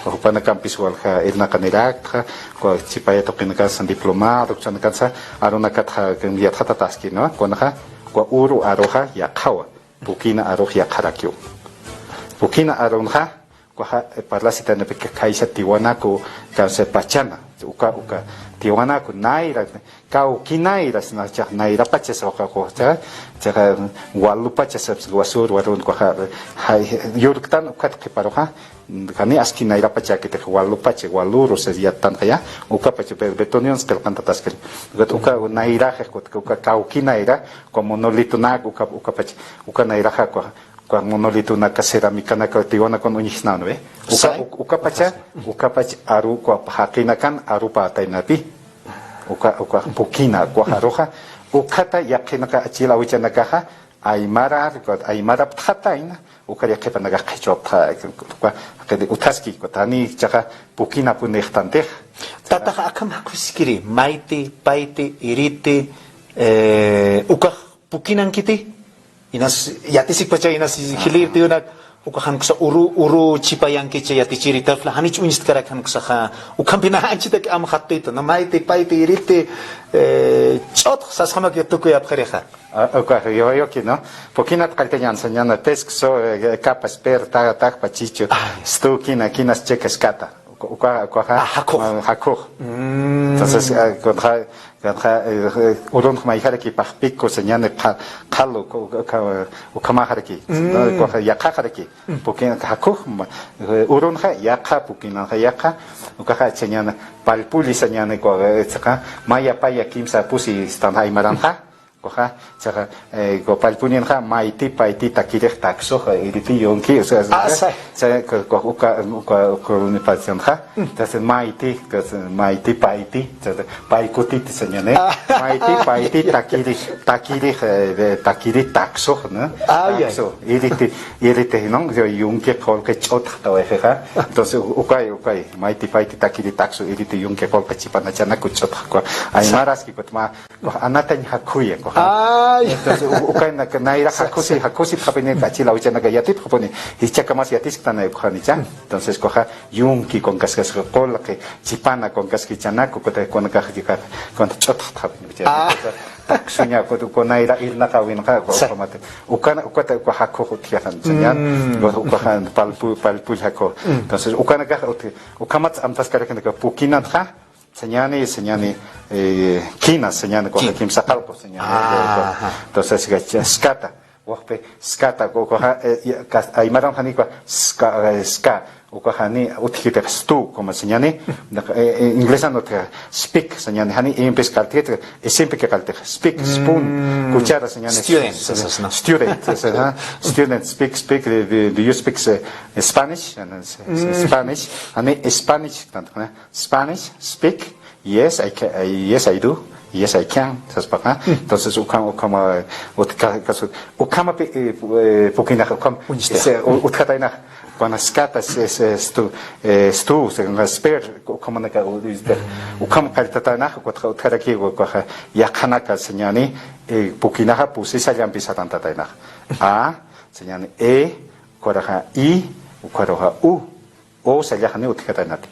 Uka jupanakampis walja irnaqaniraktxa, uka chipaya tuqinakansa diplomado, uksanakatsa, arunakatxa, yatxatataski, ¿no? Kunxa, uka uru aruxa yaqhawa. Pukina arux yaqharakiw. Pukina arunxa, ukaxa, eh, parlasitanipika khaysa Tiwanaku, kansa Pachana, Uka, uka, tiwanaku, nayra, kawki nayra, sna, chax nayrapachas, uka, uka, chaxa, chaxa, walupachas, wasur, warun, ukaxa, jay, yurktan, ukat qhiparuxa, jani aski nayrapachakitix, walupacha, waluru, sas yattanxaya, ukapacha, be-, betonions qillqantataskiri. Ukat, uka, nayraxa, ukat, uka, kawki nayra, uka monolitonak, uka, ukapacha, uka nayraxa, uka, uka monolitonaka, ceramicanaka, tiwanakan uñjisnawan, ¿ve? Uka, Say. uk-, ukapacha, ukapacha aru, uka jaqinakan arupa ataynapi. Uka, uka pukina, uka aruxa. Ukhata yaqhinaka, achil awichanakaxa, aymara, uka aymaraptxatayna, uka yaqhipanakax qhichwaptxa, uka, uka, utjaski, uka tani chaxa pukinapuni jtantix. Tataxa akham jakhuskiri, mayti, payti, iriti, eh, ukax pukinankiti, inas, yatisikpacha inas, jilïr tiwnak, uka jan uksa uru, uru chipayankicha yatichiri tafla, janich uñstkarak jan uksaxa, ukhampina anchitak am jattitu, ¿no? Mayti, payti, iriti, eh, ch'utx, sasxamak yo tukuy apxirixa. Ah, uka, yo, yo ki, ¿no? Pukinat qalltañan sañana, tesk so, eh, kapas, per, ta, takpa, chichu, Ay. stu, kina, kinas, chekes, kata. Uka, uka, ukaxa, Ah, jakux. ah, jakux. Mm. Entonces, ah, kunxa, kunxa, eh, eh, urunx mayjaraki paxpiku, sañani, qha-, qhalu, uka, uka, uka, ukhamaxaraki. Mm. No, ukaxa yaqhaxaraki. Mm. Pukin jakux, ma-, eh, urunxa yaqha, pukinanxa yaqha, ukaxa sañani, pallpulli sañani, uka, eh, saqa, maya, paya, kimsa, pusi, stan, aymaranxa. Ukaxa, saqa, eh, uka pallpullinxa, mayti, payti, takirix, taksux, iriti, yunki, o sea, Ah, sa- sa-, uka, uka, uka, uka, uka, uka, Mm. entonces, mayti, entonces, mayti, payti, entonces, paykutit, sañani. Ah. Mayti, payti, takirix, takirix, eh, de, takirix, taksux, ¿no? Ah, ya. Taksux, iriti, iriti, ¿no? Yo, yunki, qullqi, ch'utx, tawayixa. Entonces, u-, ukay, ukay, mayti, payti, takirix, taksux, iriti, yunki, qullqi, chipanachanaku, ch'utx, uka. Aymaraski, ukat mä, Ukax anatañ jakhuya, ukax. Ay. Entonces, u-, ukanak nayra jakhusi, jakhusi pxapini, achil awichanaka yatipxapuni, jichhakamas yatisktanay ukaxanicha. Entonces, ukaxa yunki kunkaskasxa, qullqi, chipana kunkaskichanaku, ukat kunakax, ukat ch'utxtxapini. Ah. Taksuña, ukat, uka nayra irnaqawinxa, uka, Sa- ukamata. Ukana, ukat, uka jakhux utjixa, sañan. Mm. Uka, ukaxa pallpu-, pallpull jakhu. Mm. Entonces, ukanakax ut-, ukhamat amtaskaraknaka pukinanxa, Sañani, sañani, eh, kina, sañani, ukaxa Kina. kimsa qallqu, sañani, Ah, ukaxa. ajá. Entonces, ukaxa, skata, ukaxpi, skata, ukaxa, eh, ya, kas-, aymaran jani, ukaxa, ska, eh, ska, ukaxa jani, utjkiti stu, como sañani, eh, eh, inglesan utja, speak, sañani, jani, impis qalltiti, eh, simpi ki qalltix, speak, spoon, Mm. cuchara, sañani, Student, s-, esas, ¿no? student, esas, ¿no? Student, speak, speak, do, do, do you speak, eh, Spanish? Jani, s-, s-, Mm. Spanish, jani, Spanish, tanto, ¿no? Spanish, speak, yes, I can, I, yes, I do, yes, I can, saspaqa. Entonces, ukham, ukhama, utka-, kasu, ukhama pi-, eh, pu-, eh, pukinax, ukham, Uñste. se, u-, utjataynax, kuna skata, se, se, stu, eh, stu, se, kuna spare, ukhamanaka, u-, este, ukham qalltataynax, ukat-, utjaraki, ukaxa, yaqhanaka, sañani, eh, pukinaxa, pusi sallampi satantataynax. A, sañani, e, ukaruxa, i, ukaruxa, u. O sallaxani utjataynati.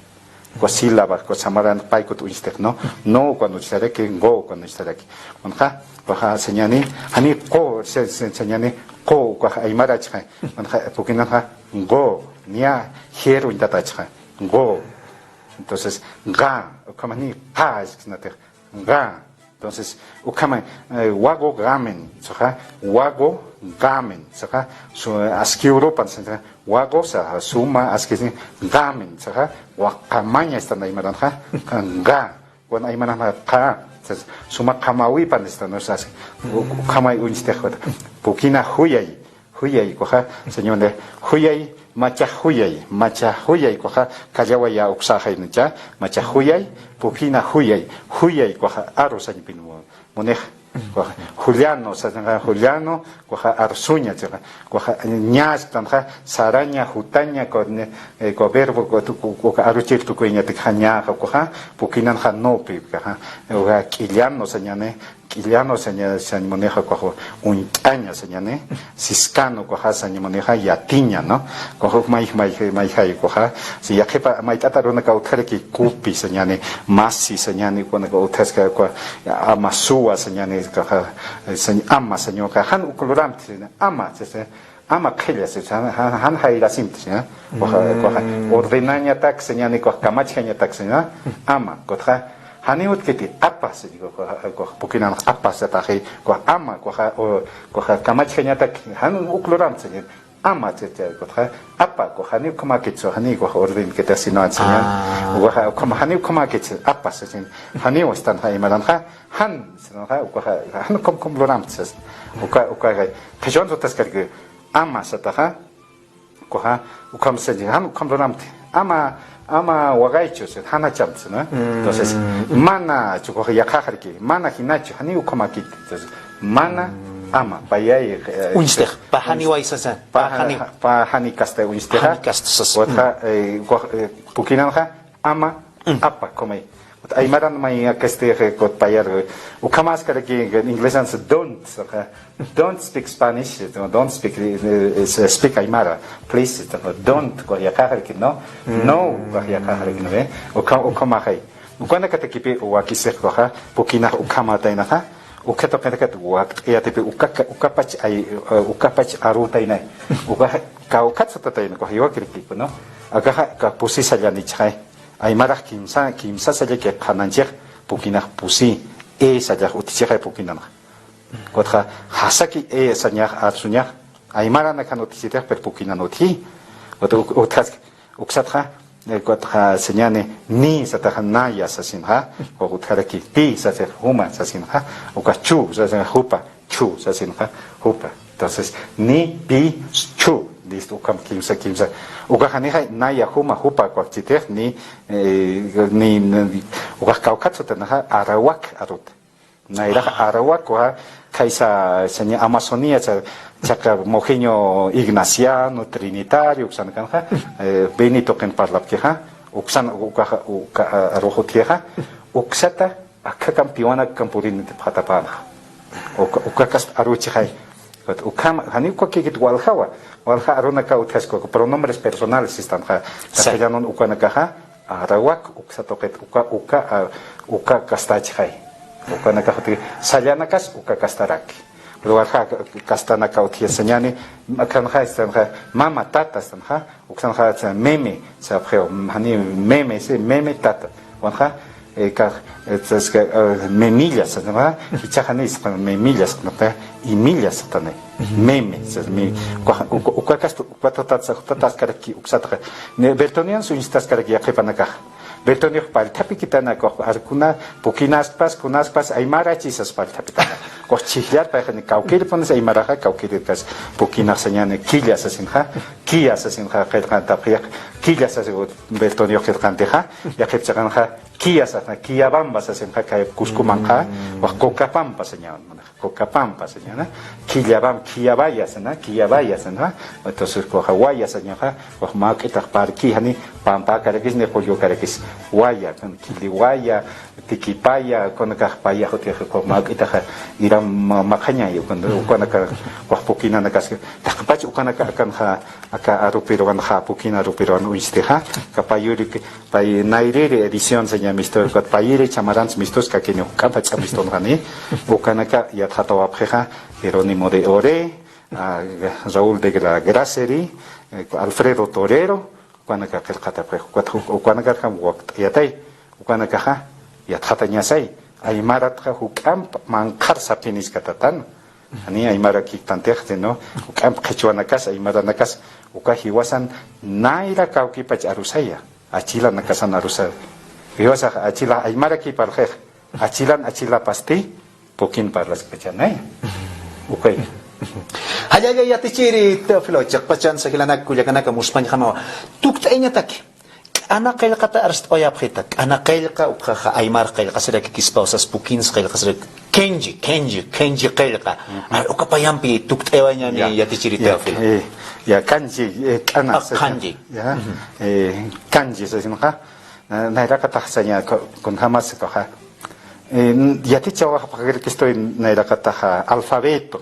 Uka sílaba, uka samaran paykut uñstix, ¿no? No, ukan uñstaraki, ngo, ukan uñstaraki. Kunxa, ukaxa sañani, jani qu, se, se, sañani, qu, ukaxa aymarachxa. Kunxa, pukinanxa, ngo, niya, jier uñtatachxa. Ngo. Entonces, nga, ukhamani, qa, isknatix. Nga. Entonces, ukhama, eh, wago gamen, saxa, wago gamen, saxa, su, aski urupan, saxa, wago, saxa, suma, aski, gamen, saxa, waqamaña, están aymaranxa, nga, wan aymaranxa, qa, saxa, suma qamawipan, están, ¿no? Saxa, u-, ukhamay uñstix, pukina juyay, Juyay, ukaxa, sañani, juyay, machax juyay, machax juyay, ukaxa, kallawaya uksaxay, ¿no? Cha, machax juyay, pukina juyay, juyay, ukaxa, aru sañpin mu-, munix, ukaxa, Juliano, saña, Juliano, ukaxa, arsuña, chiqa, ukaxa, ñasktanxa, saraña, jutaña, uka, eh, uka verbo, uka, tu-, uka, uka aruchir tukuyañatakxa, ñaxa, ukaxa, pukinanxa, nopi, ukaxa, uka, k'illano, sañani, K'illano saña, sañ munixa ukax uñt'aña sañani, siskano ukaxa sañ munixa yatiña, ¿no? Ukax uk may, may, mayjay ukaxa, si yaqhipa mayt'ata runaka utjaraki kupi sañani, masi sañani, ukanaka utjaska uka amasuwa sañani, ukaxa, sañ ama sañ ukaxa, jan uk lurampi sañ ama, sasa, Ama qhilla, si, jan, jan, jan jayrasimti, si, ¿no? Ukaxa, ukaxa ordenañatak, señani, ukaxa kamachjañatak, si, ¿no? Ama, ukatxa, janiw utjkiti, apa, si, ukaxa, ukaxa pukinanx apa, sataxi, ukaxa ama, ukaxa, o, ukaxa kamachjañatak, jan uk luramti, si, ama, si, si, ukatxa, apa, ukaxa janiw ukhamäkit, so, janiw, ukaxa ordenkiti, si, ¿no? Señan, ukaxa, ukhama, janiw ukhamäkit, si, apa, si, si, janiw, estan, ja, imaranxa, jan, si, ¿no? Ja, ukaxa, jan ukham, ukham luramti, si, uka, ukaxa, qhichwan sutaskarki, ama, sataxa, ukaxa, ukham, si, jan ukham luramti. Ama, ama waqaychu, si, jan jachamti, ¿no? Entonces, mana, ukaxa yaqhaxarki, mana jinachu, janiw ukhamäkit. Entonces, mana, ama, payay, eh, uñstix, pä janiw uñst-, aysasa, pä, pä janiw. Pä jani kasta uñstixa. Jani kasta sas. Ukatxa, eh, ukax, eh, pukinanxa, ama, apa, ukhami. Aymaran mä, akasti, eh, ukat payar, eh, ukhamaskaraki, eh, inglesan, don't, ukaxa, don't speak Spanish, don't speak, eh, eh, speak Aymara, please, don't, ukax yaqhaxaraki, no, no, ukax yaqhaxaraki, ¿no ve? Ukha-, ukhamaxay. Ukanakatakipi wakisix ukaxa, pukinax ukhamätaynaxa, uka tuqinakat wakt'ayatipi, uka, ukapach ay, eh, ukapach arutaynay. Ukaxa, kawkhat satatayna, ukax jiwakirkipi, ¿no? Akaxa, ka pusi sallanichxay. Aymarax kimsa, kimsa sallaki qhananchix, pukinax pusi, e sallax utjichixay pukinanxa. Ukatxa, jasaki e sañax, arsuñax, aymaranakhan utjchitix, pero pukinan utji. Ukat uk-, utjaski, uksatxa, eh, ukatxa, señani, ni sataxa, naya sasinxa, ukax utjaraki, ti sasix, juma sasinxa, ukax chu sasinxa, jupa. Chu sasinxa, jupa. Entonces, ni, pi, chu. Listo, ukham kimsa, kimsa. Ukax janixay, naya, juma, jupa, ukaxchitix, ni, eh, ni, ni, ukax kawkhat sutanxa, arawak, arut. Nayrax arawak, ukax, khaysa, seña Amazonía, cha-, chaka mojeño ignaciano, trinitario, uksanakanxa, eh, Beni tuqin parlapkixa, uksan, ukax, uka, arux utjixa, uksata, Akhakampiw, ukanakam purinipxatapänxa. Uka, uka kasta aruchixay. Ukham, janiw ukakïkit waljawa. Walja arunakaw utjaskwa, pronombres personales sistanxa. Sí. Castellanun ukanakaxa, arawak, uksa tuqit, uka, uka, a, uka kastachixay. Ukanakax utji, sallanakas, uka kastaraki. Pero walja kastanakaw utji sañani, akanxa, sistanxa, mama, tata, sistanxa, Uksanxa, meme, sapxiw, jani meme, sí, meme tata. Ukanxa, eh, ka, eh, es que, eh, memilla, ¿no? Jichhax jani, memilla, ¿no? Imilla, ¿no? Meme, sí, mi, uka, uka, uka kasta, uka tatatsa, uka tataskaraki, uksataxa. Ni Bertonians uñstaskaraki yaqhipanakax. Bertoniox pallthapikitanaka, ukax, ar kuna, pukinaspas, kunaspas, aymarachi sas pallthapitanaka. Ukax chhijllar payxani, kawkïrpunis aymaraxa, kawkïrïrkas pukinax sañani, killa sasinxa, kiya sasinxa, qillqantapxixa, killa sasi, Bertoniox qillqantixa, yaqhip chiqanxa, kiya sasna, Quillabamba sasinxa, kay Cuscomanxa, ukax Cocapamba sañawan. Cocapamba, señora. Quillabamba, Quillabaya, sana, Quillabaya, sana. Entonces, ukaxa waya, señora, ukax mä juk'itax parki, jani, pampakarakis, ni qullwakarakis. Waya, Quilliwaya, Tiquipaya, ukanakax paya, jutix, ukax mä juk'itaxa, iram ma-, maqañay, ukan-, ukanaka, ukax pukinanakas, taqpach ukanaka, akanxa, aka arupiruwanxa, pukina arupiruwan uñstixa, aka payuri, Pay nayrïri edición, seña mistu, ukat payïri chamaransa mistuskakini, juk'amp jach'a mistunxani, ukanaka yatxatawapxixa, Jerónimo de Oré, a, Raúl de la Gracerie, eh, Alfredo Torero, ukanaka qillqatapxixa, ukat, ukanakar jam wakt'ayatay, ukanakaxa yatxatañasay, aymaratxa juk'amp manqhar sapiniskatatan, Jani aymarakïktantix, sino, juk'amp qhichwanakas, aymaranakas, uka jiwasan nayra kawkipach arusaya, achilanakasan arusaya. Jiwasax achila aymarakï parlxix, achilan achilapasti, pukin parlaskpachanaya. Ukay. Jallalla yatichiri, Teófilo, chiqpachansa jilanak kullakanaka muspañjamawa. Tukt'ayañataki. K'ana qillqata arst'awayapxita, k'ana qillqa, ukhaxa aymar qillqasiraki kispaw sas, pukins qillqasiraki, kenji, kenji, kenji qillqa. Ujú. Ay, uka payampi tukt'ayawayañäni. Ya. Yatichiri, ya, Teófilo. Eh, ya, kanji, eh, k'ana, ah, sasa, kanji. Ya, ujú, eh, kanji sasinxa, eh, nayraqatax saña, ku-, kunjamas ukaxa. Eh, yatichawaxpxakirkistu nayraqataxa alfabeto.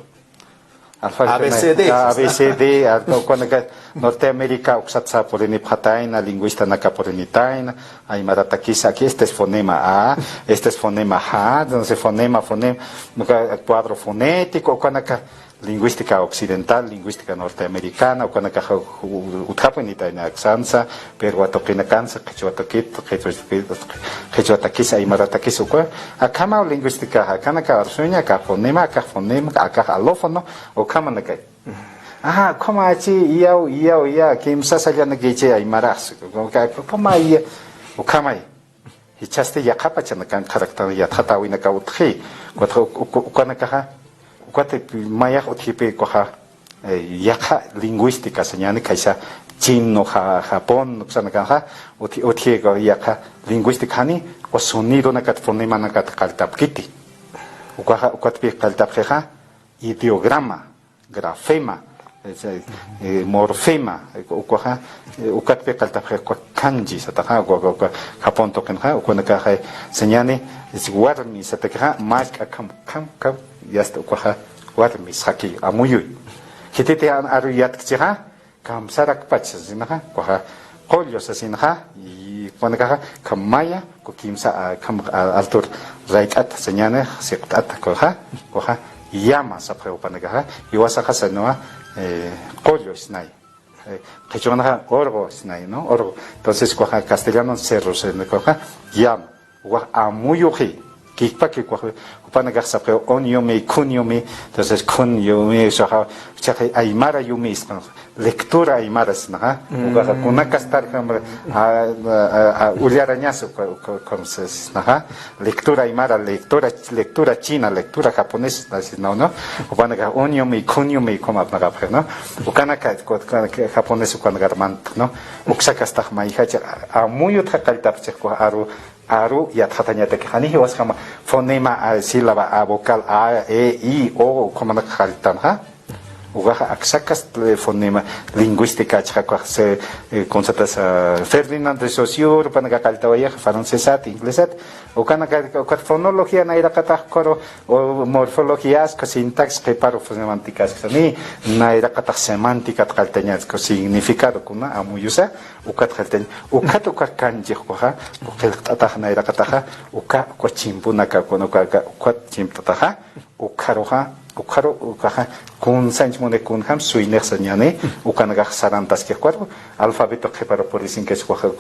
Alfabeto, A B C D, na-, A B C D, a, ukanaka Norteamérica uksatsa purinipxatayna, lingüistanaka purinitayna, aymaratakisa, aquí este es fonema A, este es fonema ja, entonces fonema, fonema, uka cuadro fonético, ukanaka, lingüística occidental, lingüística norteamericana, ukanakaxa utjapunitayna aksansa, Perú tuqinakansa, qhichwa tuqit, qhichwa, qhichwa takis, aymara takis, uka, akhamaw lingüística, akanaka arsuña, aka fonema, aka fonema, aka alófono, ukhamanakay. Ajá, ukhama achi, iyaw, iyaw, iya, kimsa sallanaki ichi aymarax, uka, ukhama iya, ukhamay. Jichhasti yaqhapachanakan qharaktan yatxatäwinaka utji. Ukat, uk-, uk-, ukanakaxa, ukat mayax utjipi ukaxa, eh, yaqha lingüística sañäni khaysa chino, ja-, japón, uksanakanxa, utji, utji yaqha lingüística jani, uka sonidonakat, fonemanakat qalltapkiti. Ukaxa, ukatpi qalltapxixa, ideograma, grafema, eh, eh, morfema, eh, ukaxa, eh, ukatpi qalltapxi uka kanji sataxa, uka, uka, uka japón tuqinxa, ukanakaxa, eh, sañäni, es warmi satakixa, mask'a kham, kham, kham, y hasta ukaxa, warmi saki, amuyuy. Khititi an aru yatkchixa, kamsarakpach sasinaxa, ukaxa, qullu sasinxa, y ukanakaxa, kham maya, uka kimsa, ah, kham, ah, altur rayt'at, sañäni, siqt'at, ukaxa, ukaxa, yama sapxi jupanakaxa, jiwasaxa sañäni, eh, qullu isnay. Eh, qhichwanxa urqu isnay, ¿no? Urqu. Entonces, ukaxa castellano cerro, sañäni, ukaxa, yama. Ukax amuyuxi, kikpaki ukax, jupanakax sapxi, un yumi, khun yumi, entonces, khun yumi, usaxa, uchaxi aymara yumi isqan. Lectura aymara sisnaxa, ukaxa kunakastarjam, a, a, a, ullarañas uka, uka, uka sisnaxa, lectura aymara, lectura, lectura china, lectura japonesa, sisna, ¿no? Ukanakax un yumi, khun yumi, ukham apnaqapxi, ¿no? Ukanaka, uka, uka, japonés ukanakar mant, ¿no? Uksa kastax mayjachi, amuyutxa qalltapchix uka aru, aru yatxatañataki, jani jiwasjama fonema, a, sílaba, a, vocal, a, e, i, o, ukhamanaka qalltanxa. Ukaxa aksa kast, eh, fonema lingüística achxa ukax, eh, kunsatas, ah, Ferdinand de Saussure, jupanaka qalltawayax, francesat, inglesat, ukanaka, ukat fonología nayraqatax ukaru, o morfologías, uka sintaxis, qhiparu, fonemáticas, ni nayraqatax semánticat qalltañas, uka significado kuna amuyusa, ukat qalltañ, ukat, ukat kanjix ukaxa, qillqt'atax nayraqataxa, uka, uka chimpunaka, kuna uka, uka, ukat chimpt'ataxa, ukharuxa, ukharu, ukaxa, kunsañch muni kunjam suynix sañäni, ukanakax sarantaskix ukaru, alfabeto qhiparu purisinkax ukaxa,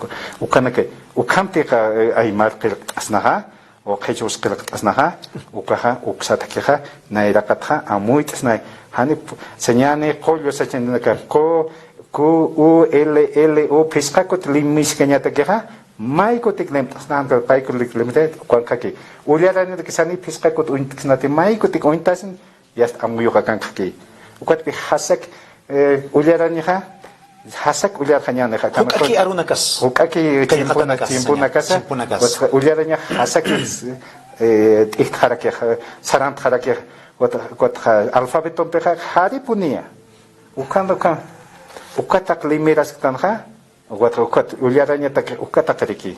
ukanaka, ukhamtixa, eh, aymar qillqt'asnaxa, o qhichwus qillqt'asnaxa, ukaxa, uksatakixa, nayraqatxa, amuyt'asnay, jani, pu-, sañäni, qullu sachinaka, qu, qu, u, l, l, u, phisqa kut limmiskañatakixa, may kutik limt'asnanqa, pay kutik limt'asnanqa, ukankaki. Ullarañataki sani phisqa kut uñt'ksnati, may kutik uñt'asin, yast amuyuxa kankaki. Ukatpi jasak, eh, ullarañaxa, jasak ullarxañänixa. Juk'aki arunakas. Juk'aki chimpuna-, chimpunakasa, chimpunakasa. Chimpunakasa. Ukat ullarañax jasak, eh, t'ijtxarakix, sarantxarakix, ukat, ukat alfabetompixa, jaripuniya. Ukan, ukan, ukataq limirasktanxa, Ukat, ukat, ullarañatak, ukataqiriki.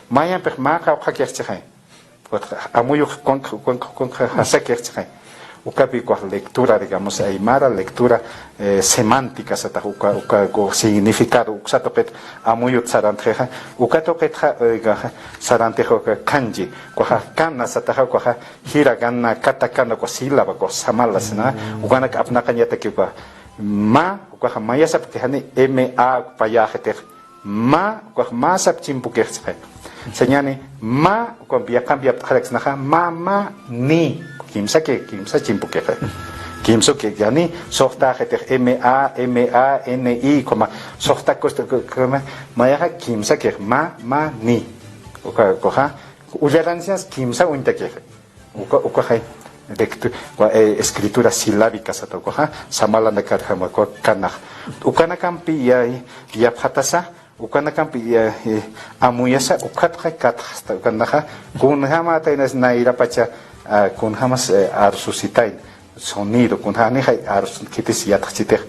Mayampix mä qawqhakix chixay. Ukat, amuyux kunx, kunx, kunx, jasakix chixay. Ukapi ukax lectura, digamos, aymara, lectura, eh, semántica satax, uka, uka, uka significado, uksa tuqit, amuyut sarantxixa, uka tuqitxa, eh, sarantix uka kanji, ukaxa kana sataxa, ukaxa hiragana, katakana, uka sílaba, uka samala sina, ukanak apnaqañataki uka, Ma, ukaxa mayasapki jani M A payäxitix. Ma, ukax mä sap chimpukix chixay. Sañäni, ma, ukampi yaqampi yapt'xaraksnaxa, ma, ma, ni. Kimsaki, kimsa chimpukix. Kimsuki, jani, suxtäxitix M A, M A, N I, ukama, suxtakus, ukama, mayaxa kimsakix, ma, ma, ni. Uka, ukaxa, ullarañas kimsa uñtakix. Uka, ukaxay, lectu-, wa, eh, escritura silábica sata ukaxa, samalanakar jama uka kanax. Ukanakampi ya, yapxatasa, ukanakampi ya, eh, amuyasa, ukatxa katxasta, ukanaxa, kunjama taynas nayrapacha, ah, kunjamas, eh, arsusitayn, sonido, kunjanixay arus, khitis yatxchitix.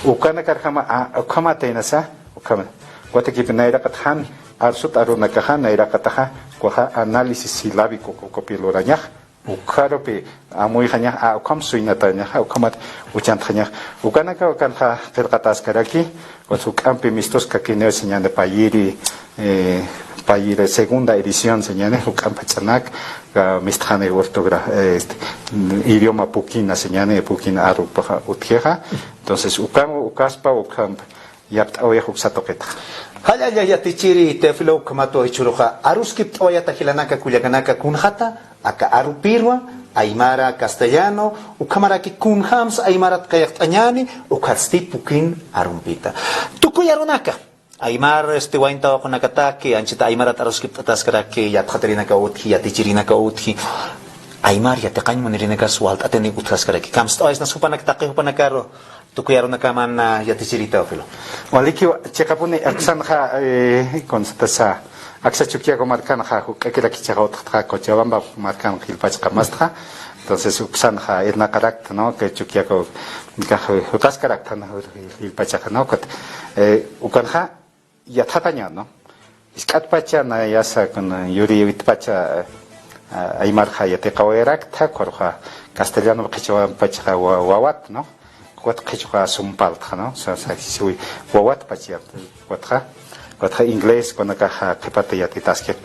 Ukanakar jama, ah, ukhama taynasa, ukhama. Watakipi nayraqat jan, arsut arunakaxa, nayraqataxa, ukaxa análisis silábico, ukapi lurañax. Ukharupi amuyxañax, a, ukham suynatañaxa, ukhamat uchantxañax. Ukanaka, ukanxa qillqataskaraki, ukat juk'ampi mistus kakiniw sañäni payiri, eh, Ay, segunda edición, señani, juk'amp jach'anak, ah, mistxani ortogra-, este, idioma pukina, señani, pukin arupaxa utjixa. Entonces, ukan, ukaspa, ukan, yapt'awix uksa tuqitxa. Jallalla yatichiri Teófilo, ukhamat jichhüruxa aruskipt'awayata jilanaka kullakanaka kunxata aka arupirwa aymara castellano, ukhamaraki kunjams aymarat qayaqt'añäni, ukhatsti pukin arumpita. Tukuy arunaka aymar, este, wayn tawaqunakataki anchhita aymarat aruskipt'ataskaraki, yatxatarinaka utji, yatichirinaka utji, aymar yatiqañ munirinakas walt'atini utjaskaraki. Kamst'awaysnas jupanak taqi jupanakaru, tukuy arunakaman, ah, yatichiri Teófilo. Walikiw, chiqapuni aksanxa, eh, kunsa tasa, aksa Chukiyawu markanxa, juk'akiraki chiqa utjtxa, Cochabamba markan jilpach qamastxa. Entonces, uksanxa irnaqarakta, ¿no? Que Chukiyawu, kax, jukaskaraktxa, ¿no? Jilpachaxa, ¿no? Ukat, eh, ukanxa, yatxataña, ¿no? Jisk'atpacha nayasa, kun yurïwitpacha, eh, aymarxa yatiqawayaraktxa, ukharuxa castellano qhichwampachaxa wa-, wawat, ¿no? Ukat qhichwa sumpaltxa, ¿no? Sa-, sa-, siwi wawatpacha, ukatxa, ukatxa inglés, kunakaxa qhipat yatitaskir.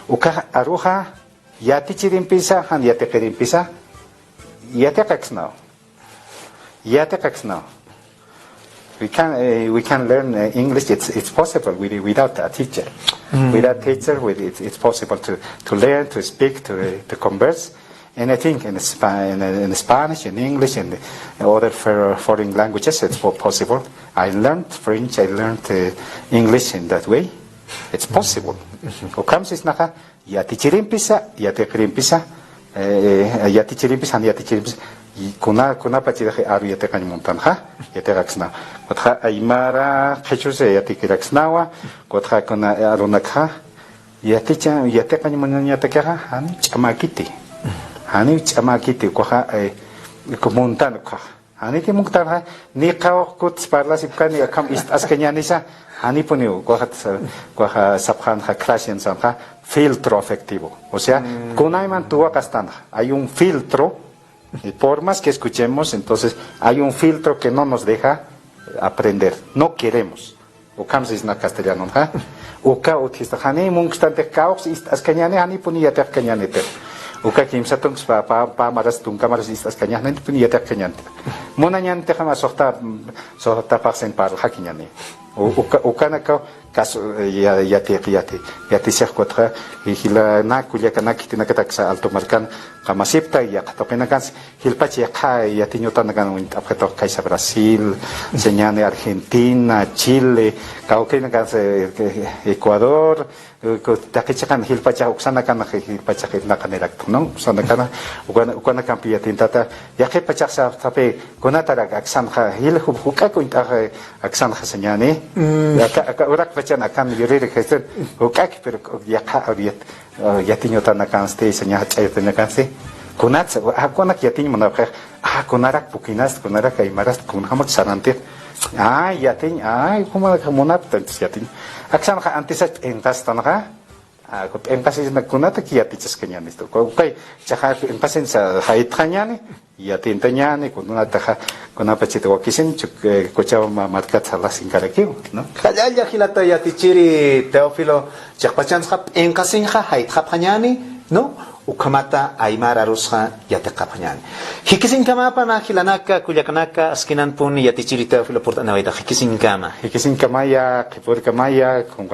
Ukax aruxa, yatichirimpisa, jan yatiqirimpisa, yatiqaksnaw. Yatiqaksnaw. We can, uh, we can learn, uh, English. It's, it's possible with, without a teacher. Without teacher, with, it's, it's possible to, to learn, to speak, to, uh, to converse. Anything in, Spa- in, in Spanish, in English, in other for, foreign languages, it's po- possible. I learned French, I learned, uh, English in that way. It's possible. Ukham sisnaxa, yatichirimpisa, yatiqirimpisa, eh, yatichirimpisa, jan yatichirimpisa, y kuna, kunapachirix aru yatiqañ muntanxa, yatiqaksnawa. Ukatxa aymara qhichus yatiqiraksnawa, ukatxa kuna arunakxa, yaticha, yatiqañ munañatakixa, janiw ch'amäkiti. Janiw ch'amäkiti, ukaxa, eh, uka muntan ukaxa. Janiti munktanxa, niy qawqha kuts parlasipkani, akham ist'askañänisa, janipuniw, ukaxa, ukaxa sapxänxa, Krashen sanxa, filtro afectivo. O sea, kunayman tuwaqastanxa, hay un filtro, y por más que escuchemos, entonces, hay un filtro que no nos deja aprender, no queremos. Ukham sisna castellanonxa. Uka utjista, janiy munkstantix kawqhs ist'askañäni, janipuni yatiqkañäniti. Uka kimsa tunks pä, pä, pä maras, tunka maras ist'askañäni, janipuni yatiqkañäniti. Munañänitix mä suxta, suxta phaxsin parlxakiñäni. U-, uka, ukanakaw kas, ya-, yatiq, yati, yatisix ukatxa, y jilanaka kullakanak khitinakatix aksa Alto markan qamasipta, yaqha tuqinakansa, jilpach yaqha yatiñ utanakan uñt'apxitu, kaysa Brasil, señani Argentina, Chile, kawkïrinakansa, eh, Ecuador, eh, ku-, taqi chiqan jilpachax uksanakan, jilpachax irnaqanirakta, ¿no? Uksanakan, ukan-, ukanakampi yatintata, yaqhipachax sa-, sapxi, kunatarak aksanxa, jil ju-, juk'ak uñt'ax, eh, aksanxa señani. Aka, aka urakpachan akan yuririk, este, juk'ak, pero yaqha, yat-, Ah, yatiñ utanakansti, seña jach'a yatiñakansti. Kunatsa, ah, kunak yatiñ munapxix. Ah, kunarak pukinast, kunarak aymarast, kunjamak sarantix. Ah, yatiñ, ay, kunarak munapta, entonces yatiñ. Aksanxa antisach p'inqastanxa. Ah, p'inqasisna kunatak yatichaskañänistu. Ku-, ukay, chaxa p'inqasinsa jaytxañäni. Yatintañäni, kunataxa, kunapachit wakisin, chuk, eh, Cochabamba markat sarlasinkarakiw, ¿no? Jallalla jilata yatichiri Teófilo, chiqpachansxa p'inqasinxa jaytxapxañäni, ¿no? Ukhamata aymar arusxa yatiqapxañäni. Jikisiñkamapana jilanaka, kullakanaka, askinanpun yatichiri Teófilo purt'aniwayta, jikisiñkama. Jikisinkamaya, qhipürkamaya,